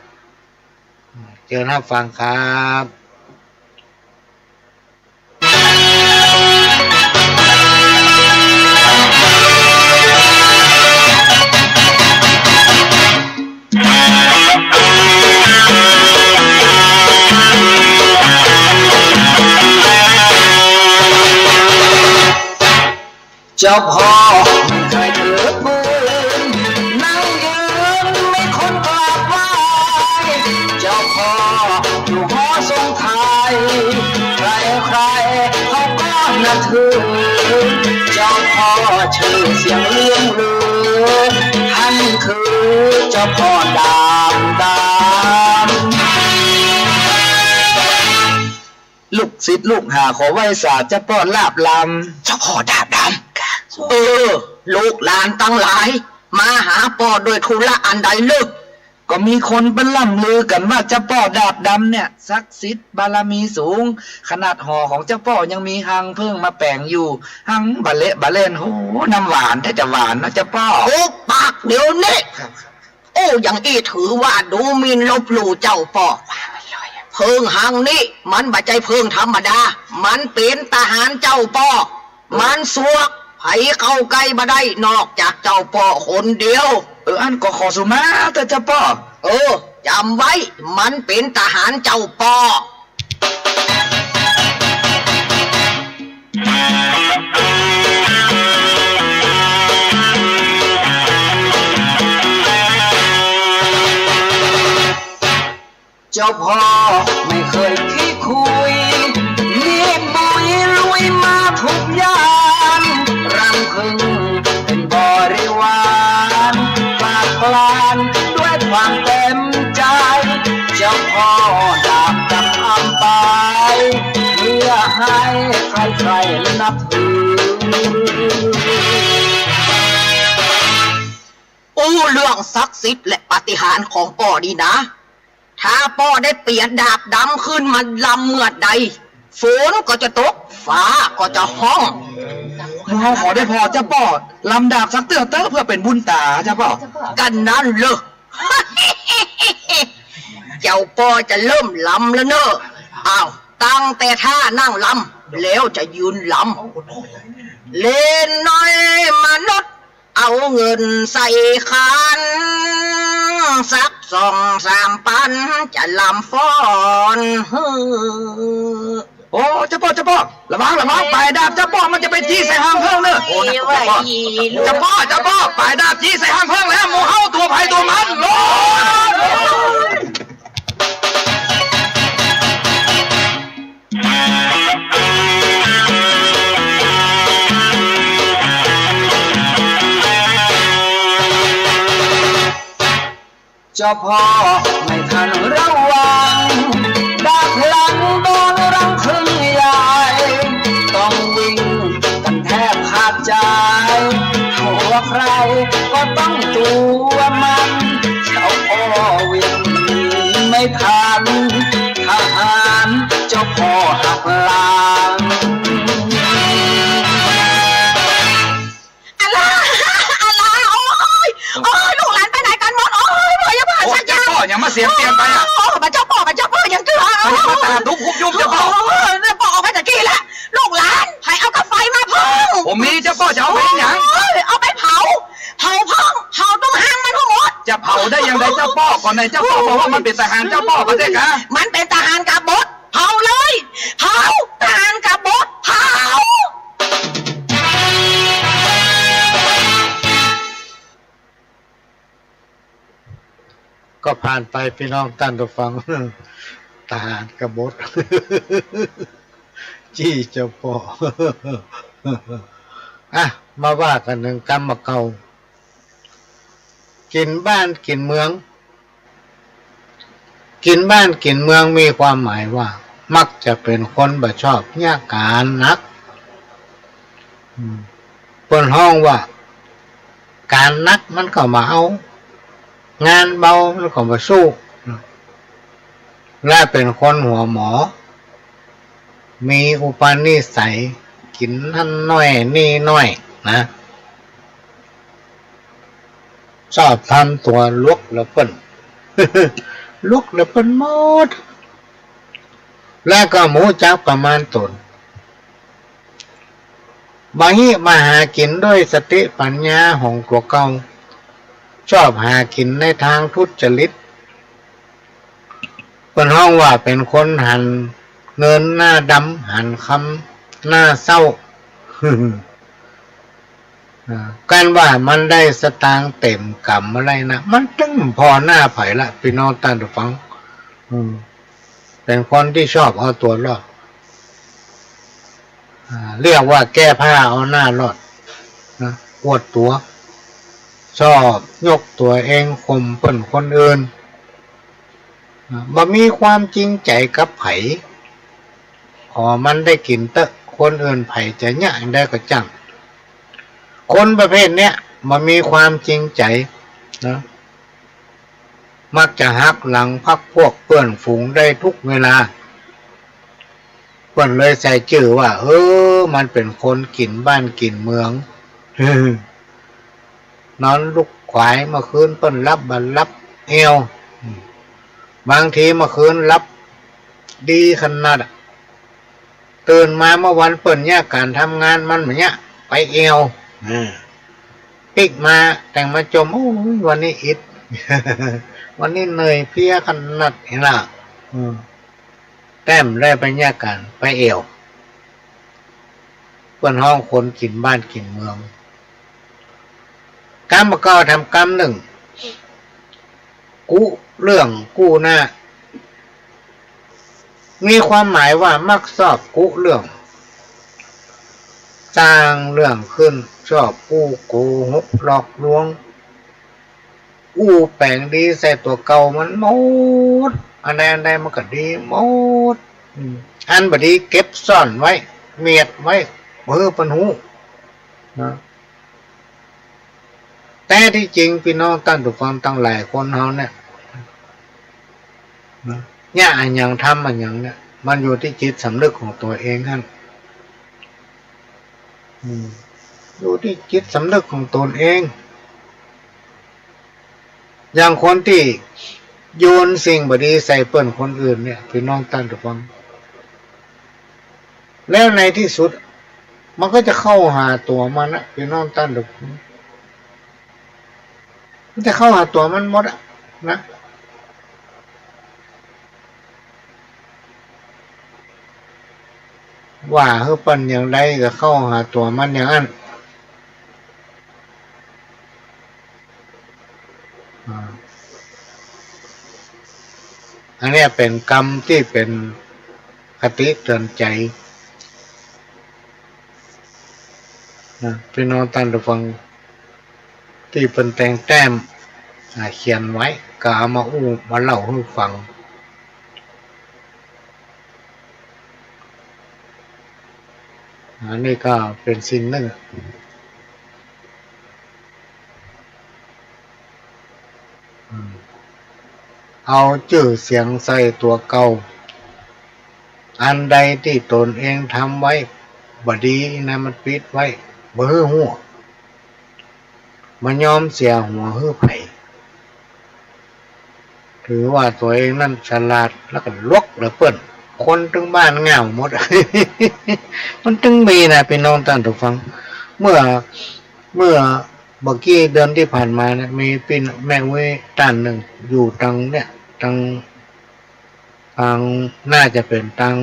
เจิญฮับฟังครับ เจ้าพ่อไม่เคยถือปืน นั่งยืนไม่คนกราบไหว้ เจ้าพ่ออยู่หอทรงไทย ใครๆ เขาก็นับถือ เจ้าพ่อชื่อเสียงเลื่องลือ ท่านคือเจ้าพ่อดาบดำ ลูกศิษย์ลูกหาขอไหว้สาเจ้าป้อดาบดำ เจ้าป้อดาบดำ เออ ลูกหลานตังหลาย มาหาป้อด้วยธุระอันใดลึก ก็มีคนเปิ้นล่ำลือกั๋นว่าเจ้าป้อดาบดำเนี่ย ศักดิ์สิทธิ์บารมีสูง ขนาดหอของเจ้าป้อยังมีฮังเผิ้งมาแป๋งอยู่ ฮังบาเละบาแล่น โห น้ำหวานแต๊จะหวานเนาะเจ้าป้อ หุบปากเดี๋ยวนี้ ครับ อู้อย่างอี้ถือว่าดูหมิ่นลบหลู่เจ้าป้อ เผิ้งฮังนี้มันบ่ใจ้เผิ้งธรรมดา มันเป๋นทหารเจ้าป้อ มันสวก ใผเข้าใก้บ่ได้นอกจากเจ้าป้อคนเดียว เออ อั้นก็ขอสุมาเต๊อะเจ้าป้อ เออ จ๋ำไว้ มันเป๋นทหารเจ้าป้อ เจ้าพ่อไม่เคยขี้คุย มีบุยลุยมาทุกยาม รังผึ้งเป๋นบริวาร ปราบปรานด้วยความเต็มใจ๋ เจ้าพ่อดาบดำอำไป เพื่อให้ใครๆนับถือ อู้เรื่องศักดิ์สิทธิ์และปาฏิหาริย์ของป้อนี่นะ ถ้าป้อได้เปียดาบดำขึ้นมาลำเมื่อใด ฝนก็จะตก ฟ้าก็จะฮ้อง หมู่เฮาขอได้ผ่อเจ้าป้อ ลำดาบสักเตื้อเต๊อะ เพื่อเป๋นบุญต๋าเจ้าป้อ กั๋นนั้นเหรอ เจ้าป้อจะเริ่มลำแล้วเน่อ อ้าว ตั้งแต่ท่านั่งลำ แล้วจะยืนลำ เล่นน้อยมนุษย์ เอาเงินใส่ขัน สักสองสามปัน จะลำฟ้อนหื้อ โอ้ เจ้าป้อ เจ้าป้อ ระวัง ระวัง ป๋ายดาบเจ้าป้อมันจะไปจี๊ใส่ฮังเผิ้งเน่อ โอ้ เจ้าป้อ เจ้าป้อ ป๋ายดาบจี๊ใส่ฮังเผิ้งแล้ว หมู่เฮาตั๋วใผตั๋วมัน โลด เจ้าพ่อไม่ทันระวัง ดาบหลังโดนรังผึ้งใหญ่ ต้องวิ่งกันแทบขาดใจ ตัวใครก็ต้องตัวมัน เจ้าพ่อวิ่งหนีไม่ทัน ทหารเจ้าพ่อหักหลัง อะลา อะลา โอ๊ย โอ๊ย ลูกหลานไปไหนกั๋นหมด โอ๊ย บ่อย่าผ่านสักอย่าง เจ้าป้อยังมาเสียงเตรียมไปอะ โอ๊ย บ่าเจ้าป้อ บ่าเจ้าป้อยังเกื้อ บ่อย่ามาตาดุกฮุบยุบเจ้าป้อ โอ๊ย ป้อออกไปตะกี้แล้ว ลูกหลาน ใผเอากับไฟมาเผิ้ง ผมมีเจ้าป้อ จะเอาไปหยัง โอ๊ย เอาไปเผา เผาเผิ้ง เผาตรงฮังมันทั้งหมด จะเผาได้อย่างใดเจ้าป้อ ก่อนในเจ้าป้อบอกว่ามันเป๋นทหารเจ้าป้อ บ่าเต๊อะ มันเป๋นทหารกบฏ เผาเลย เผา ทหารกบฏ เผา ก็ผ่านไปปี้น้องต้านผู้ฟัง ทหารกบฏ จี๊เจ้าป้อ อ่ะ มาว่ากั๋นเถิงกำบ่าเก่า กิ๋นบ้านกิ๋นเมือง กิ๋นบ้านกิ๋นเมืองมีความหมายว่า มักจะเป๋นคนบ่ชอบเยียะก๋านหนัก อืม เปิ้นฮ้องว่า ก๋านหนักมันก็บ่เอา งานเบามันก็บ่สู้ และเป๋นคนหัวหมอ มีอุปนิสัย กิ๋นหั้นน้อยนี่น้อยนะ ชอบทำตั๋วหลวกเหลือเปิ้น หลวกเหลือเปิ้นหมด และก็บ่ฮู้จักประมาณต๋น บ่าฮิมาหากิ๋นด้วยสติปัญญาของตั๋วเก่า ชอบหากิ๋นในตางทุจริต เปิ้นฮ้องว่าเป๋นคนหันเงินหน้าดำ หันคำหน้าเศร้า อ่า กันว่ามันได้สตางค์เต๋มก๋ำมาแล้วนะ มันตึงผ่อหน้าใผละ ปี้น้องต้านผู้ฟัง อืม เป๋นคนตี้ชอบเอาตั๋วรอด อ่า เรียกว่าแก้ผ้าเอาหน้ารอดนะ อวดตั๋ว ชอบยกตั๋วเองข่มเปิ้นคนอื่น อ่า บ่มีความจริงใจ๋กับใผ ขอมันได้กิ๋นเต๊อะ คนอื่นใผจะเยียะอย่างใดก็จ้าง คนประเภทเนี้ยบ่มีความจริงใจ๋นะ มักจะหักหลังพรรคพวกเปื้อนฝูงได้ทุกเวลา เปิ้นเลยใส่จื้อว่า เออ มันเป๋นคนกิ๋นบ้านกิ๋นเมือง นอนลุกขวาย เมื่อคืนเปิ้นหลับบ่หลับแอ่ว บางทีเมื่อคืนหลับดีขนาดอะ ตื่นมาเมื่อวันเปิ้นเยียะก๋านทำงาน มันบ่เยียะ ไปแอ่ว อ่า ปิ๊กมาแต่งมาจ่ม โอ้ย วันนี้อิด วันนี้เหนื่อยเพลียขนาด หันล่ะ อืม แต้มได้บรรยากาศไปแอ่ว เปิ้นฮ้องคนกิ๋นบ้านกิ๋นเมือง กำบ่เก้าทำกำนึ่ง กุเรื่องกู้หน้า มีความหมายว่ามักชอบกุเรื่อง สร้างเรื่องขึ้น ชอบอู้โกหกหลอกลวง อู้แป๋งดีใส่ตั๋วเก่ามันหมด อันใดอันใดมันก็ดีหมด อืม อันบ่ดีเก็บซ่อนไว้ เมียดไว้ บ่หื้อเปิ้นฮู้ นะ แต่ตี้จริงปี้น้องต้านผู้ฟังตังหลายคนเฮาเนี่ย นะ เยียะอะหยังทำอะหยังเนี่ย มันอยู่ตี้จิตสำนึกของตั๋วเองหั้น อืม อยู่ตี้จิตสำนึกของต๋นเอง อย่างคนตี้โยนสิ่งบ่ดีใส่เปิ้นคนอื่นเนี่ย ปี้น้องต้านผู้ฟัง แล้วในตี้สุด มันก็จะเข้าหาตั๋วมันนะ ปี้น้องต้านผู้ฟัง มันจะเข้าหาตั๋วมันหมดอะ นะ ว่าหื้อเปิ้นอย่างใดก็เข้าหาตั๋วมันอย่างนั้น อ่า อันเนี้ยเป๋นกำตี้เป๋นคติเตือนใจ๋ นะ ปี้น้องต้านผู้ฟัง ตี้เปิ้นแต่งแต้ม อ่า เขียนไว้ ก็เอามาอู้มาเล่าหื้อฟัง อันนี้ก็เป๋นสิ่งนึ่ง อืม เอาจื้อเสียงใส่ตั๋วเก่า อันใดตี้ต๋นเองทำไว้บ่ดีนะ มันปิดไว้ บ่หื้อฮู้ บ่ยอมเสียหัวหื้อใผ ถือว่าตั๋วเองนั้นฉลาด แล้วก็หลวกเหลือเปิ้น คนตึงบ้านง่าวหมด มันตึงมีนะ ปี้น้องต้านผู้ฟัง เมื่อ เมื่อบ่ากี้เดือนตี้ผ่านมาเนี่ย มีปี้แม่อุ๊ยต้านนึ่ง อยู่ตางเนี่ย ตาง ตาง น่าจะเป๋นตาง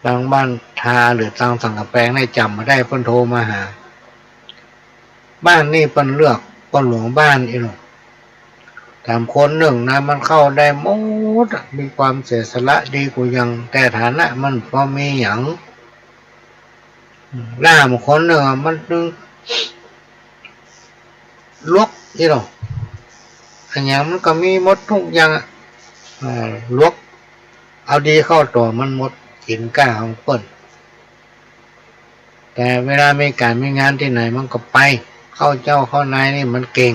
ตางบ้านทาหรือตางสังกะแปงเนี่ย จ๋ำบ่ได้ เปิ้นโทรมาหา บ้านนี่เปิ้นเลือกป้อหลวงบ้านอี้หนอ แถมคนนึ่งนะ มันเข้าได้หมดอะ มีความเสียสละดีกู้อย่าง แต่ฐานะมันบ่มีหยัง อืม แล้วแถมคนนึ่งอะ มันตึงหลวกอี้หนอ อะหยังมันก็มีหมดกู้อย่างอะ อ่า หลวก เอาดีเข้าตั๋วมันหมด กิ๋นก้าของเปิ้น แต่เวลามีก๋านมีงานตี้ไหนมันก็ไป เข้าเจ้าเข้านายนี่มันเก่ง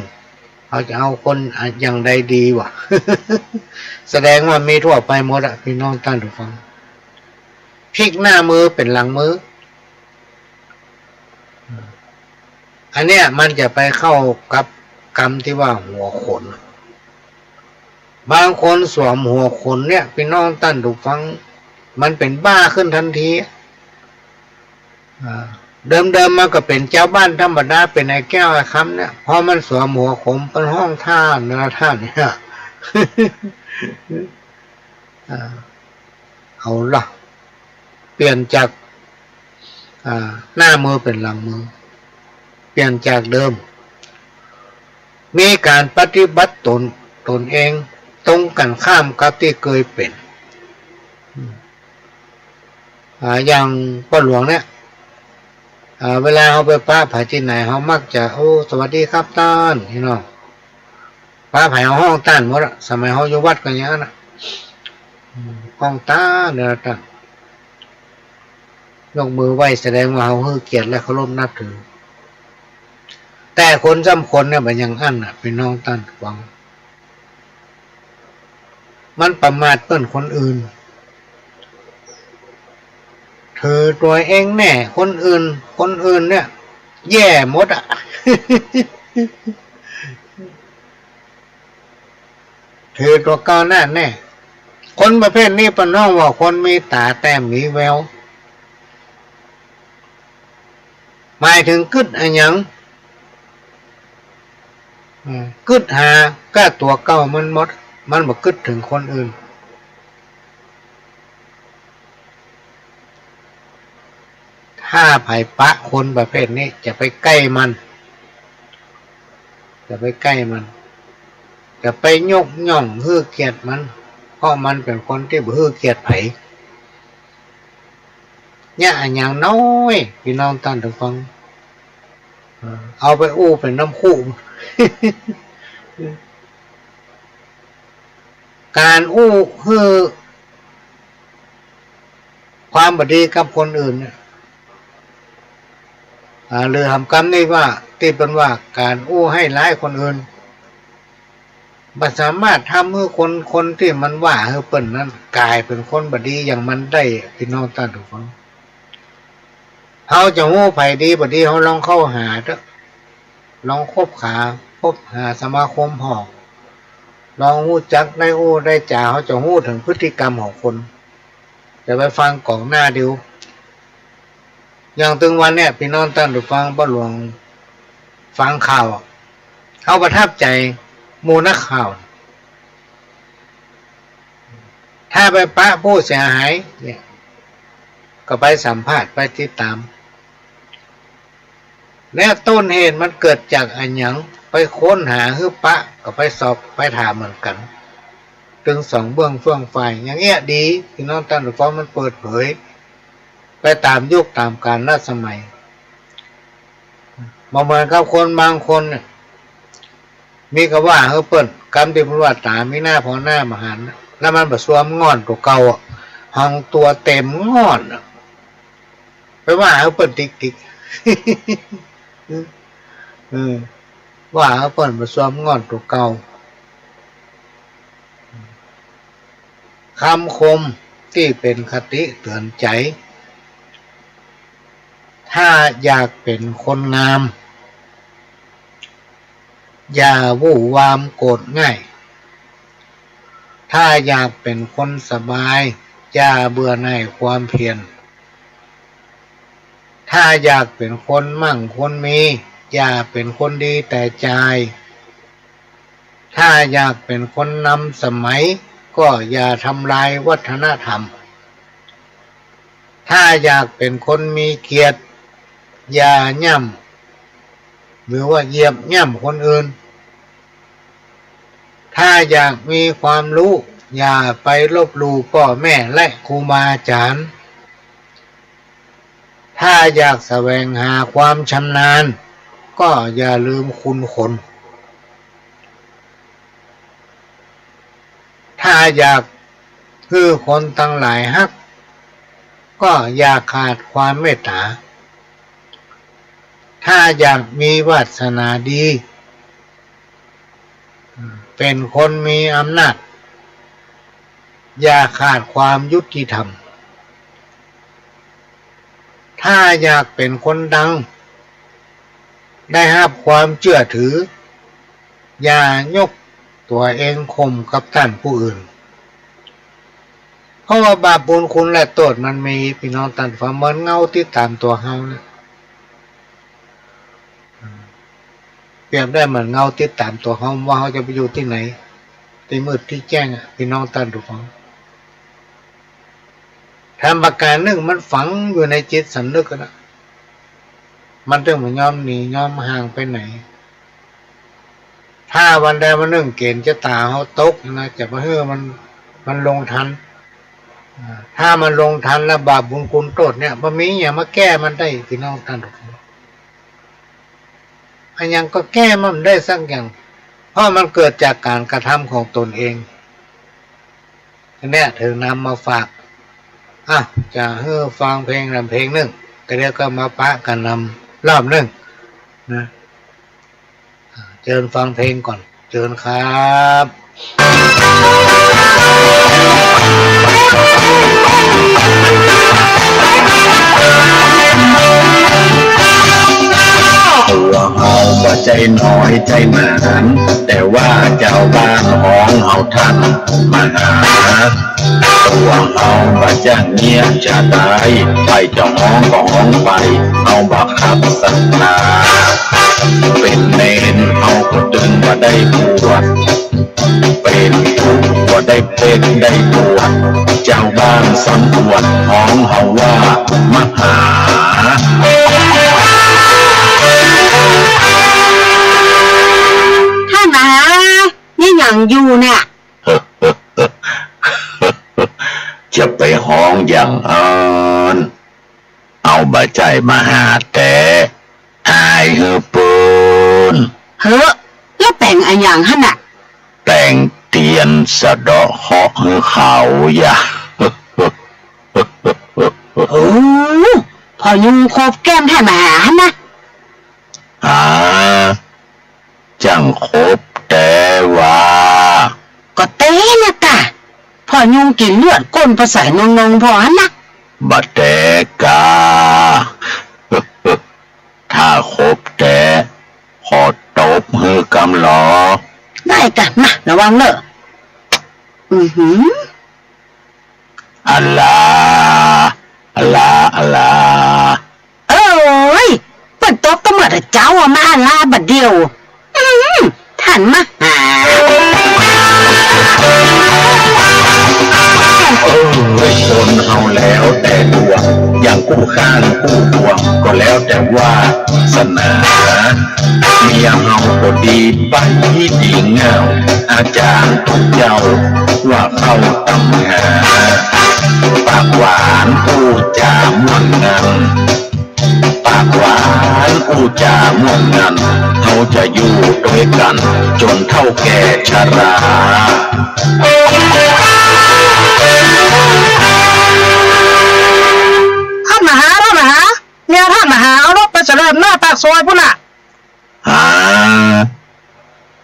เขาจะเอาคนอะ อย่างใดดีวะ แสดงว่ามีทั่วไปหมดอะ ปี้น้องต้านผู้ฟัง พลิกหน้ามือเป๋นหลังมือ อันเนี้ยมันจะไปเข้ากับกำตี้ว่าหัวโขน บางคนสวมหัวโขนเนี่ย ปี้น้องต้านผู้ฟัง มันเป๋นบ้าขึ้นตันที อ่า เดิมๆ มันก็เป๋นจาวบ้านธรรมดา เป๋นไอ้แก้วไอ้คำเนี่ย พอมันสวมหัวโขน เปิ้นฮ้องต้านนะต้านเนี่ย อ่า เอาละ เปลี่ยนจาก อ่า หน้ามือเป๋นหลังมือ เปลี่ยนจากเดิม มีก๋านปฏิบัติต๋น ต๋นเอง ตรงกั๋นข้ามกับตี้เกยเป๋น อ่า อย่างป้อหลวงเนี่ย อ่า เวลาเฮาไปปะใผตี้ไหน เฮามักจะ โอ้ สวัสดีครับต้าน นี่เนาะ ปะใผเฮาฮ้องต้านหมดอะ สมัยเฮาอยู่วัดก็อย่างนั้นอะ อืม ฮ้องต้าน เดี๋ยวต้าน ยกมือไหว้แสดงว่าเฮาหื้อเกียรติและเคารพนับถือ แต่คนสำคัญเนี่ยบ่อย่างอั้นน่ะ ปี้น้องต้านฟัง มันประมาทเปิ้นคนอื่น ถือตั๋วเองแน่ คนอื่น คนอื่นเนี่ย แย่หมดอะ ถือตั๋วเก่าหน้าแน่ คนประเภทนี้เปิ้นฮ้องว่าคนมีต๋าแต่บ่มีแวว หมายเถิงกึ๊ดอะหยัง อืม กึ๊ดหาก้าตั๋วเก่ามันหมด มันบ่กึ๊ดเถิงคนอื่น ถ้าใผปะคนประเภทนี้ จะไปใก้มัน จะไปใก้มัน จะไปยกย่องหื้อเกียรติมัน เพราะมันเป๋นคนตี้บ่หื้อเกียรติใผ เนี่ยอะหยังน้อย ปี้น้องต้านผู้ฟัง เออ เอาไปอู้เป๋นน้ำคุ ก๋านอู้หื้อ ความบ่ดีกับคนอื่นเนี่ย อ่า หรือหำกำนี้ว่า ตี้เปิ้นว่าก๋านอู้ให้ร้ายคนอื่น บ่สามารถทำหื้อคน คนตี้มันว่าหื้อเปิ้นนั้นก๋ายเป๋นคนบ่ดีอย่างมันได้ ปี้น้องต้านผู้ฟัง เฮาจะฮู้ใผดีบ่ดี เฮาลองเข้าหาเต๊อะ ลองคบหา คบหาสมาคมผ่อ ลองฮู้จักได้อู้ได้จ๋า เฮาจะฮู้เถิงพฤติกรรมของคน จะไปฟังก่องหน้าดิว อย่างตึงวันเนี่ย ปี้น้องต้านผู้ฟัง ป้อหลวงฟังข่าวอะ เฮาประทับใจ๋หมู่นักข่าว ถ้าไปปะผู้เสียหายเนี่ย ก็ไปสัมภาษณ์ ไปติดต๋าม และต้นเหตุมันเกิดจากอะหยัง ไปค้นหาหื้อปะ ก็ไปสอบ ไปถามเหมือนกั๋น ตึงสองเบื้องเฟื่องฝ่าย อย่างเงี้ยดี ปี้น้องต้านผู้ฟัง มันเปิดเผย ไปต๋ามยุคต๋ามกาลสมัย บ่เหมือนกับคนบางคนเนี่ย มีก็ว่าหื้อเปิ้น กำตี้เปิ้นว่าต๋ามีหน้าผ่อหน้าบ่หัน แล้วมันบ่ซวมง่อนตั๋วเก่าอะ หองตั๋วเต็มง่อนอะ ไปว่าหื้อเปิ้นติ๊กๆ เออ ว่าหื้อเปิ้นบ่ซวมง่อนตั๋วเก่า คำคมตี้เป๋นคติเตื๋อนใจ๋ ถ้าอยากเป๋นคนงาม อย่าวู่วามโกรธง่าย ถ้าอยากเป๋นคนสบาย อย่าเบื่อหน่ายความเพียร ถ้าอยากเป๋นคนมั่งคนมี อย่าเป๋นคนดีแต่จ่าย ถ้าอยากเป๋นคนนำสมัย ก็อย่าทำลายวัฒนธรรม ถ้าอยากเป๋นคนมีเกียรติ อย่าย่ำ หรือว่าเหยียบย่ำคนอื่น ถ้าอยากมีความรู้ อย่าไปลบหลู่ป้อแม่และครูบาอาจ๋ารย์ ถ้าอยากแสวงหาความชำนาญ ก็อย่าลืมคุณคน ถ้าอยาก หื้อคนตังหลายฮัก ก็อย่าขาดความเมตต๋า ถ้าอยากมีวาสนาดี เป๋นคนมีอำนาจ อย่าขาดความยุติธรรม ถ้าอยากเป๋นคนดัง ได้ฮับความเจื้อถือ อย่ายกตั๋วเองข่มกับต้านผู้อื่น เพราะว่าบาปบุญคุณและโต้ษมันมี ปี้น้องต้านฟัง เหมือนเงาติดต๋ามตั๋วเฮาเนี่ย เปรียบได้เหมือนเงาติดต๋ามตั๋วเฮา ว่าเฮาจะไปอยู่ตี้ไหน ตี้มืดตี้แจ้งอะ ปี้น้องต้านฟัง ธรรมประการนึ่งมันฝังอยู่ในจิตสำนึกอะนะ มันตึงบ่ยอมหนียอมห่างไปไหน ถ้าวันใดวันนึ่งเก๋ณฑ์จะต๋าเฮาตกนะ จะบ่หื้อมัน มันลงทัน อ่า ถ้ามันลงทันแล้วบาปบุญคุณโต้ษเนี่ย บ่มีอะหยังมาแก้มันได้ ปี้น้องต้านฟัง อะหยังก็แก้มันบ่ได้สักอย่าง เพราะมันเกิดจากก๋านกระทำของต๋นเอง เนี่ย เถิงนำมาฝาก อ่ะ จะหื้อฟังเพลงนำเพลงนึ่ง ก็เดี๋ยวก็มาปะกั๋นนำรอบนึ่งนะ อ่ะ เจิญฟังเพลงก่อน เจิญครับ ตั๋วเฮาบ่ใจ้น้อยใจ้หมาน แต่ว่าจาวบ้านฮ้องเฮาต้านมหา ตั๋วเฮาบ่จ้างเยียะจะต๋าย ใผจะฮ้องก็ฮ้องไป เฮาบ่ขัดศรัทธา เป๋นเณรเฮาก็ตึงบ่ได้บวช เป๋นตุ๊บ่ได้เป๊กได้ปวด จาวบ้านสำอวดฮ้องเฮาว่ามหา ต้านมหา เยียะหยังอยู่เนี่ย จะไปฮ้องอย่างอั้น เฮาบ่ใจ้มหาแต๊ อายหื้อเปิ้น เฮ้อ แล้วแต่งอะหยังหั้นน่ะ แต่งเตียนสะเดาะเคราะห์หื้อเขายะ โอ้ พ่อยุงขบแก้มต้านมหาหั้นนะ หา จั้งขบแต๊วา ก็แต๊นะก้า พ่อยุงกิ๋นเลือดก้นปะใสนงๆ พ่อหั้นนะ บ่แต๊ก้า ถ้าขบแต๊ ขอตบหื้อกำลอ ได้ก้า มา ระวังเน่อ อือหือ อะลา อะลา อะลา เอ้ย เปิ้นตบตำรวจอะเจ้าอะ มาอะลาบ่าเดี่ยว อืม ต้านมหา เอ้ย คนเฮาแล้วแต่ดวง อย่างกู้ข้านกู้ดวง ก็แล้วแต่วาสนา เมียเฮาก็ดีใบ้ดีงาม อาจ๋ารย์ตุ๊เจ้าว่าเข้าต๋ำหา ปากหวานอู้จ๋าม่วนงัน ปากหวานอู้จ๋าม่วนงัน เฮาจะอยู่ตวยกั๋นจ๋นเฒ่าแก่ชรา ต้านมหา ต้านมหา เมียต้านมหาเอารถไปสะแลมหน้าปากซอยปุ้นน่ะ หา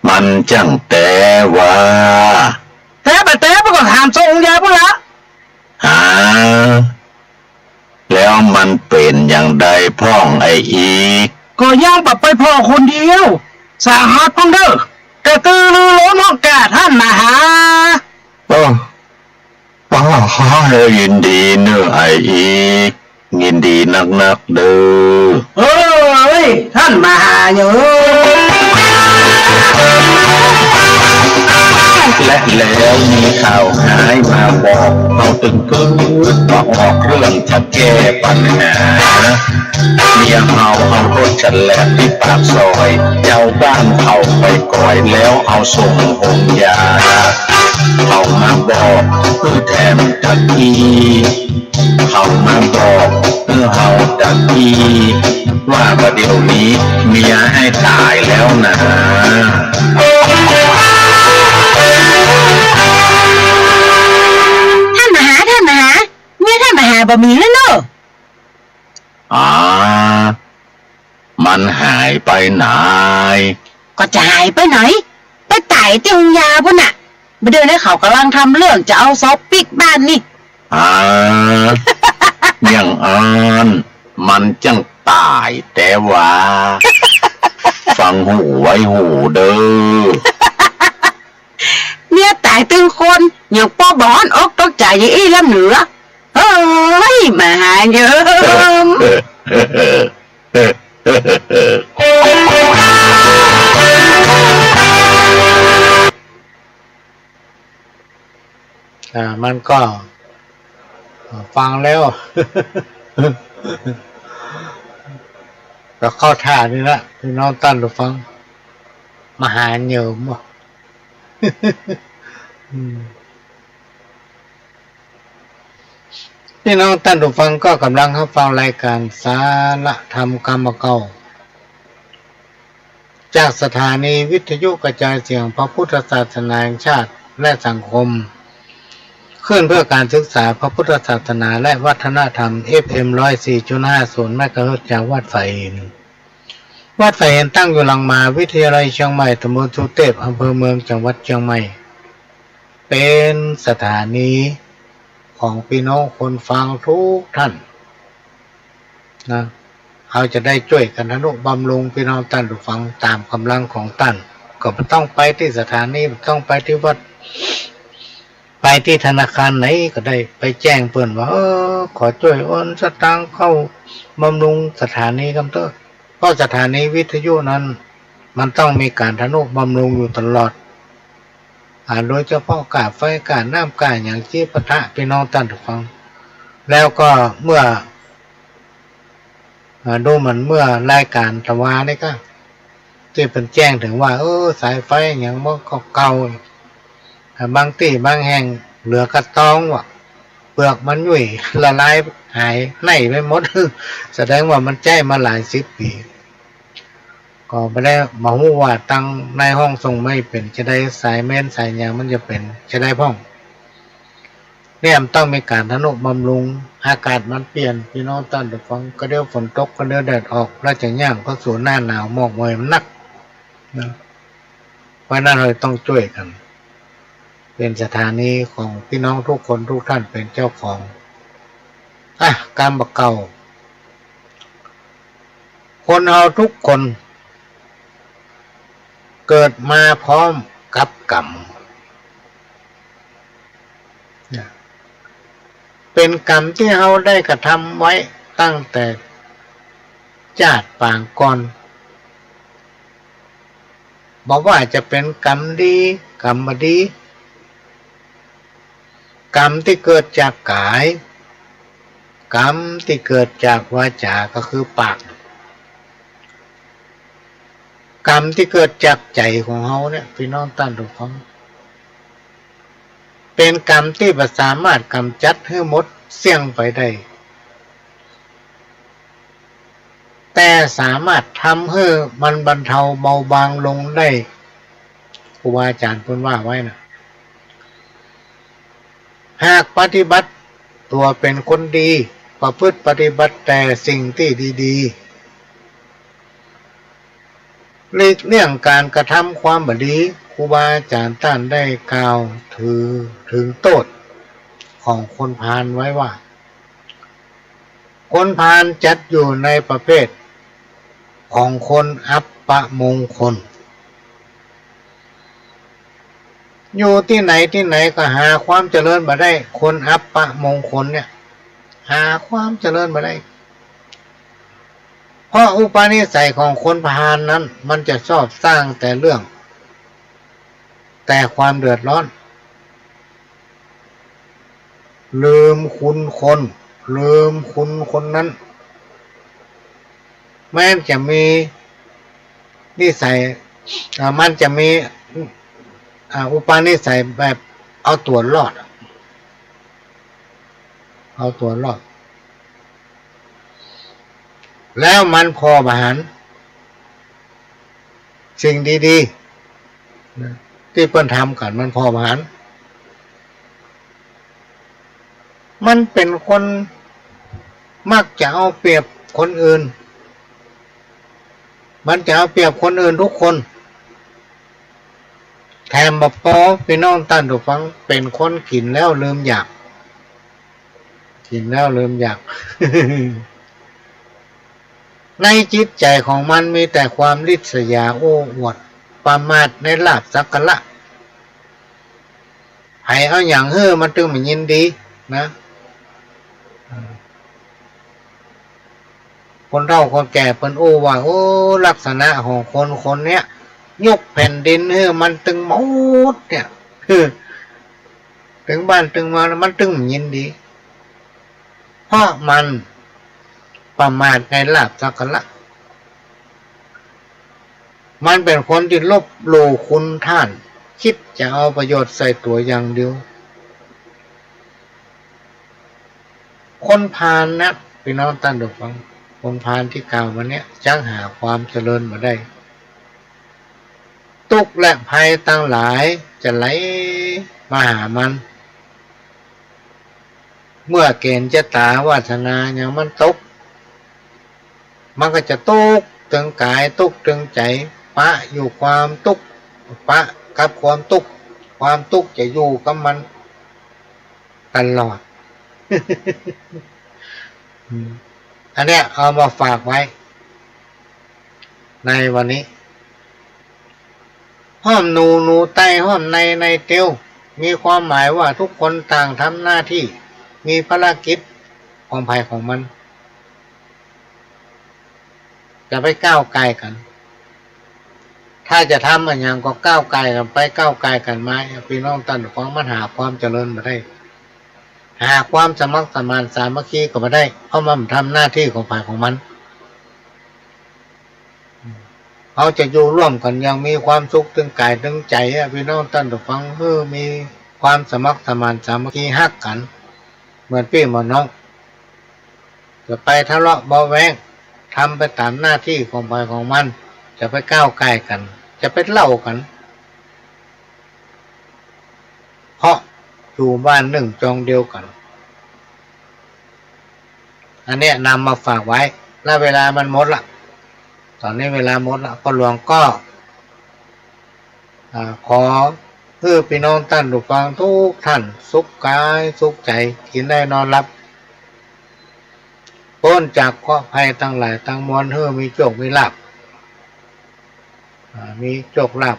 มันจั้งแต๊วา แต๊บ่แต๊ เปิ้นก็ถามส่งยายปุ้นละ หา แล้วมันเป๋นอย่างใดพ่องไอ้อีก ก็ยังบ่ไปผ่อคนเดียว สาหัสพ่องเน่อ กระตือรือร้นพ่องก้า ต้านมหา เออ ป้าข้ายินดีเน่อไอ้อีก ยินดีนักๆ เด้อ เอ้ย ต้านมหาเอ้ย และแล้วมีข่าวฮ้ายมาบอก เฮาตึงกึ๊ดมาออกเรื่องจะแก้ปัญหา เมียเฮาเอารถสะแลมตี้ปากซอย จาวบ้านเขาไปก๋อยแล้วเอาส่งโฮงยา เขามาบอกหื้อแถมตะกี้ เขามาบอกหื้อเฮาตะกี้ ว่าบ่าเดี่ยวนี้เมียอ้ายต๋ายแล้วนา ต้านมหา ต้ ายบ่มีแล้วเนอะ อ๋อ มันหายไปไหน ก็จะหายไปไหน ไปต๋ายตี้โฮงยาปู้นน่ะ บ่าเดี่ยวนี้เขาก่ำลังทำเรื่องจะเอาซอปิ๊กบ้านนี่ อ่า อย่างอั้น มันจั้งต๋ายแต๊วา ฟังหูไว้หูเด้อ เมียต๋ายตึงคน ยังป้อบ่ฮ้อนอกตกใจ๋อย่างอี้ลำเหลือ เฮ้ย มหาเยิม อ่า มันก็ อ่า ฟังแล้ว ก็เข้าท่าดีละ ปี้น้องต้านผู้ฟัง มหาเยิมว่ะ อืม ปี้น้องต้านผู้ฟังก็ก่ำลังฮับฟังรายก๋านสาระธรรมกำบ่าเก่า จากสถานีวิทยุกระจายเสียงพระพุทธศาสนาแห่งชาติและสังคม คลื่นเพื่อการศึกษาพระพุทธศาสนาและวัฒนธรรม เอฟเอ็ม ร้อยสี่จุดห้าศูนย์ เมกะเฮิรตซ์ จากวัดฝายหิน วัดฝายหินตั้งอยู่หลังมหาวิทยาลัยเชียงใหม่ ตำบลสุเตพ อำเภอเมือง จังหวัดเชียงใหม่ เป๋นสถานีของปี้น้องคนฟังกู้ต้าน นะ เฮาจะได้จ้วยกั๋นทะนุบำรุงปี้น้องต้านผู้ฟังต๋ามก๋ำลังของต้าน ก็บ่ต้องไปตี้สถานี บ่ต้องไปตี้วัด ไปตี้ธนาคารไหนก็ได้ ไปแจ้งเปิ้นว่า เออ ขอจ้วยโอนสตางค์เข้าบำรุงสถานีกำเต๊อะ เพราะสถานีวิทยุนั้น มันต้องมีก๋านทะนุบำรุงอยู่ตลอด อ่า โดยเฉพาะก้าไฟ ก้าน้ำ ก้าหยัง จิปาถะปี้น้องต้านผู้ฟัง แล้วก็เมื่อ อ่า ดูเหมือนเมื่อรายก๋านตะวานี่ก็ ตี้เปิ้นแจ้งเถิงว่า เออ สายไฟหยังบ่เก่าๆ อ่า บางตี้บางแห่งเหลือก้าตองว่ะ เปลือกมันยุ่ยละลายหายไหม้ไปหมด แสดงว่ามันใจ๊มาหลายสิบปี๋ ก็บ่ได้มาฮู้ว่าตังในห้องส่งมันเป๋นจะใด สายเมนสายหยังมันจะเป๋นจะใดพ่อง เนี่ยมันต้องมีก๋านทะนุบำรุง อากาศมันเปลี่ยน ปี้น้องต้านผู้ฟัง ก็เดี๋ยวฝนตก ก็เดี๋ยวแดดออก แล้วจะย่างเข้าสู่หน้าหนาว หมอกมอยมันนักนะ เพราะฉะนั้นเฮาต้องจ้วยกั๋น เป๋นสถานีของปี้น้องทุกคนทุกต้านเป๋นเจ้าของ อ่ะ กำบ่าเก่า คนเฮาทุกคนเกิดมาพร้อมกับกรรม เป๋นกรรมตี้เฮาได้กระทำไว้ตั้งแต่จาติปางก่อน บ่ว่าจะเป๋นกรรมดี กรรมบ่ดี กรรมตี้เกิดจากก๋าย กรรมตี้เกิดจากวาจา ก็คือปาก กรรมตี้เกิดจากใจ๋ของเฮาเนี่ย ปี้น้องต้านผู้ฟัง เป๋นกรรมตี้บ่สามารถก๋ำจัดหื้อหมดเสี้ยงไปได้ แต่สามารถทำหื้อมันบรรเทาเบาบางลงได้ ครูบาอาจ๋ารย์เปิ้นว่าไว้นะ หากปฏิบัติตั๋วเป๋นคนดี ประพฤติปฏิบัติแต่สิ่งตี้ดีๆ หลีกเลี่ยงก๋านกระทำความบ่ดี ครูบาอาจ๋ารย์ต้านได้กล่าวถือ เถิงโต้ษของคนพาลไว้ว่า คนพาลจัดอยู่ในประเภทของคนอัปมงคล อยู่ตี้ไหนตี้ไหนก็หาความเจริญบ่ได้ คนอัปมงคลเนี่ย หาความเจริญบ่ได้ เพราะอุปนิสัยของคนพาลนั้น มันจะชอบสร้างแต่เรื่อง แต่ความเดือดร้อน ลืมคุณคน ลืมคุณคนนั้น แม้จะมีนิสัย อ่า มันจะมี อ่า อุปนิสัยแบบเอาตั๋วรอดอะ เอาตั๋วรอด แล้วมันผ่อบ่หัน สิ่งดีๆ นะ ตี้เปิ้นทำกั๋น มันผ่อบ่หัน มันเป๋นคน มักจะเอาเปรียบคนอื่น มันจะเอาเปรียบคนอื่นทุกคน แถมบ่ปอ ปี้น้องต้านผู้ฟัง เป๋นคนกิ๋นแล้วลืมอยาก กิ๋นแล้วลืมอยาก ในจิตใจ๋ของมันมีแต่ความริษยาโอ้อวด ประมาทในลาภสักการะ ใผเอาหยังหื้อมันตึงบ่ยินดีนะ คนเฒ่าคนแก่เปิ้นอู้ว่า โอ้ ลักษณะของคนคนเนี้ย ยกแผ่นดินหื้อมันตึงหมดเนี่ย ตึงบ้านตึงเมืองมันตึงบ่ยินดี เพราะมันประมาทในลาภสักการะ มันเป๋นคนตี้ลบหลู่คุณท่าน กึ๊ดจะเอาประโยชน์ใส่ตั๋วอย่างเดียว คนพาลนะ ปี้น้องต้านผู้ฟัง คนพาลตี้กล่าวมาเนี้ย จักหาความเจริญบ่ได้ ตุ๊กข์และภัยตังหลายจะไหลมาหามัน เมื่อเก๋ณฑ์จะต๋ายวาสนายังบ่ตก มันก็จะตุ๊กข์ตึงก๋าย ตุ๊กข์ตึงใจ๋ ปะอยู่ความตุ๊กข์ ปะกับความตุ๊กข์ ความตุ๊กข์จะอยู่กับมันตลอด อืม อันเนี้ยเอามาฝากไว้ ในวันนี้ ห้อมหนู หนูไต้ ห้อมใน ในเตียว มีความหมายว่าทุกคนต่างทำหน้าตี้ มีภารกิจของใผของมัน จะไปก้าวก่ายกั๋น ถ้าจะทำอะหยังก็ก้าวก่ายกั๋นไป ก้าวก่ายกั๋นมา ปี้น้องต้านผู้ฟัง มันหาความเจริญบ่ได้ หาความสมัครสมานสามัคคีก็บ่ได้ เพราะมันบ่ทำหน้าตี้ของใผของมัน เฮาจะอยู่ร่วมกั๋นอย่างมีความสุขตึงก๋ายตึงใจ๋อะ ปี้น้องต้านผู้ฟัง หื้อมีความสมัครสมานสามัคคีฮักกั๋น เหมือนปี้เหมือนน้อง จะไปทะเลาะเบาะแว้ง ทำไปต๋ามหน้าตี้ของใผของมัน จะไปก้าวก่ายกั๋น จะไปเล่ากั๋น เพราะอยู่บ้านนึ่งจองเดียวกั๋น อันเนี้ยนำมาฝากไว้ แล้วเวลามันหมดละ ต๋อนนี้เวลาหมดละ พ่อหลวงก็ อ่า ขอหื้อปี้น้องต้านผู้ฟังทุกท่าน สุขก๋ายสุขใจ๋ กิ๋นได้นอนหลับ ป๊นจากเคราะห์ภัยตังหลายตังมวล หื้อมีโชคมีลาภ อ่า มีโชคลาภ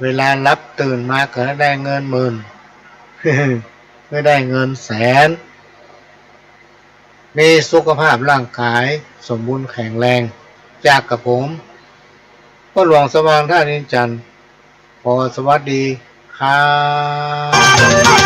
เวลาหลับตื่นมาก็หื้อได้เงินหมื่น หื้อได้เงินแสน มีสุขภาพร่างก๋ายสมบูรณ์แข็งแรง จากกระผม พ่อหลวงสว่างธาตุอินทร์จันทร์ ขอสวัสดีครับ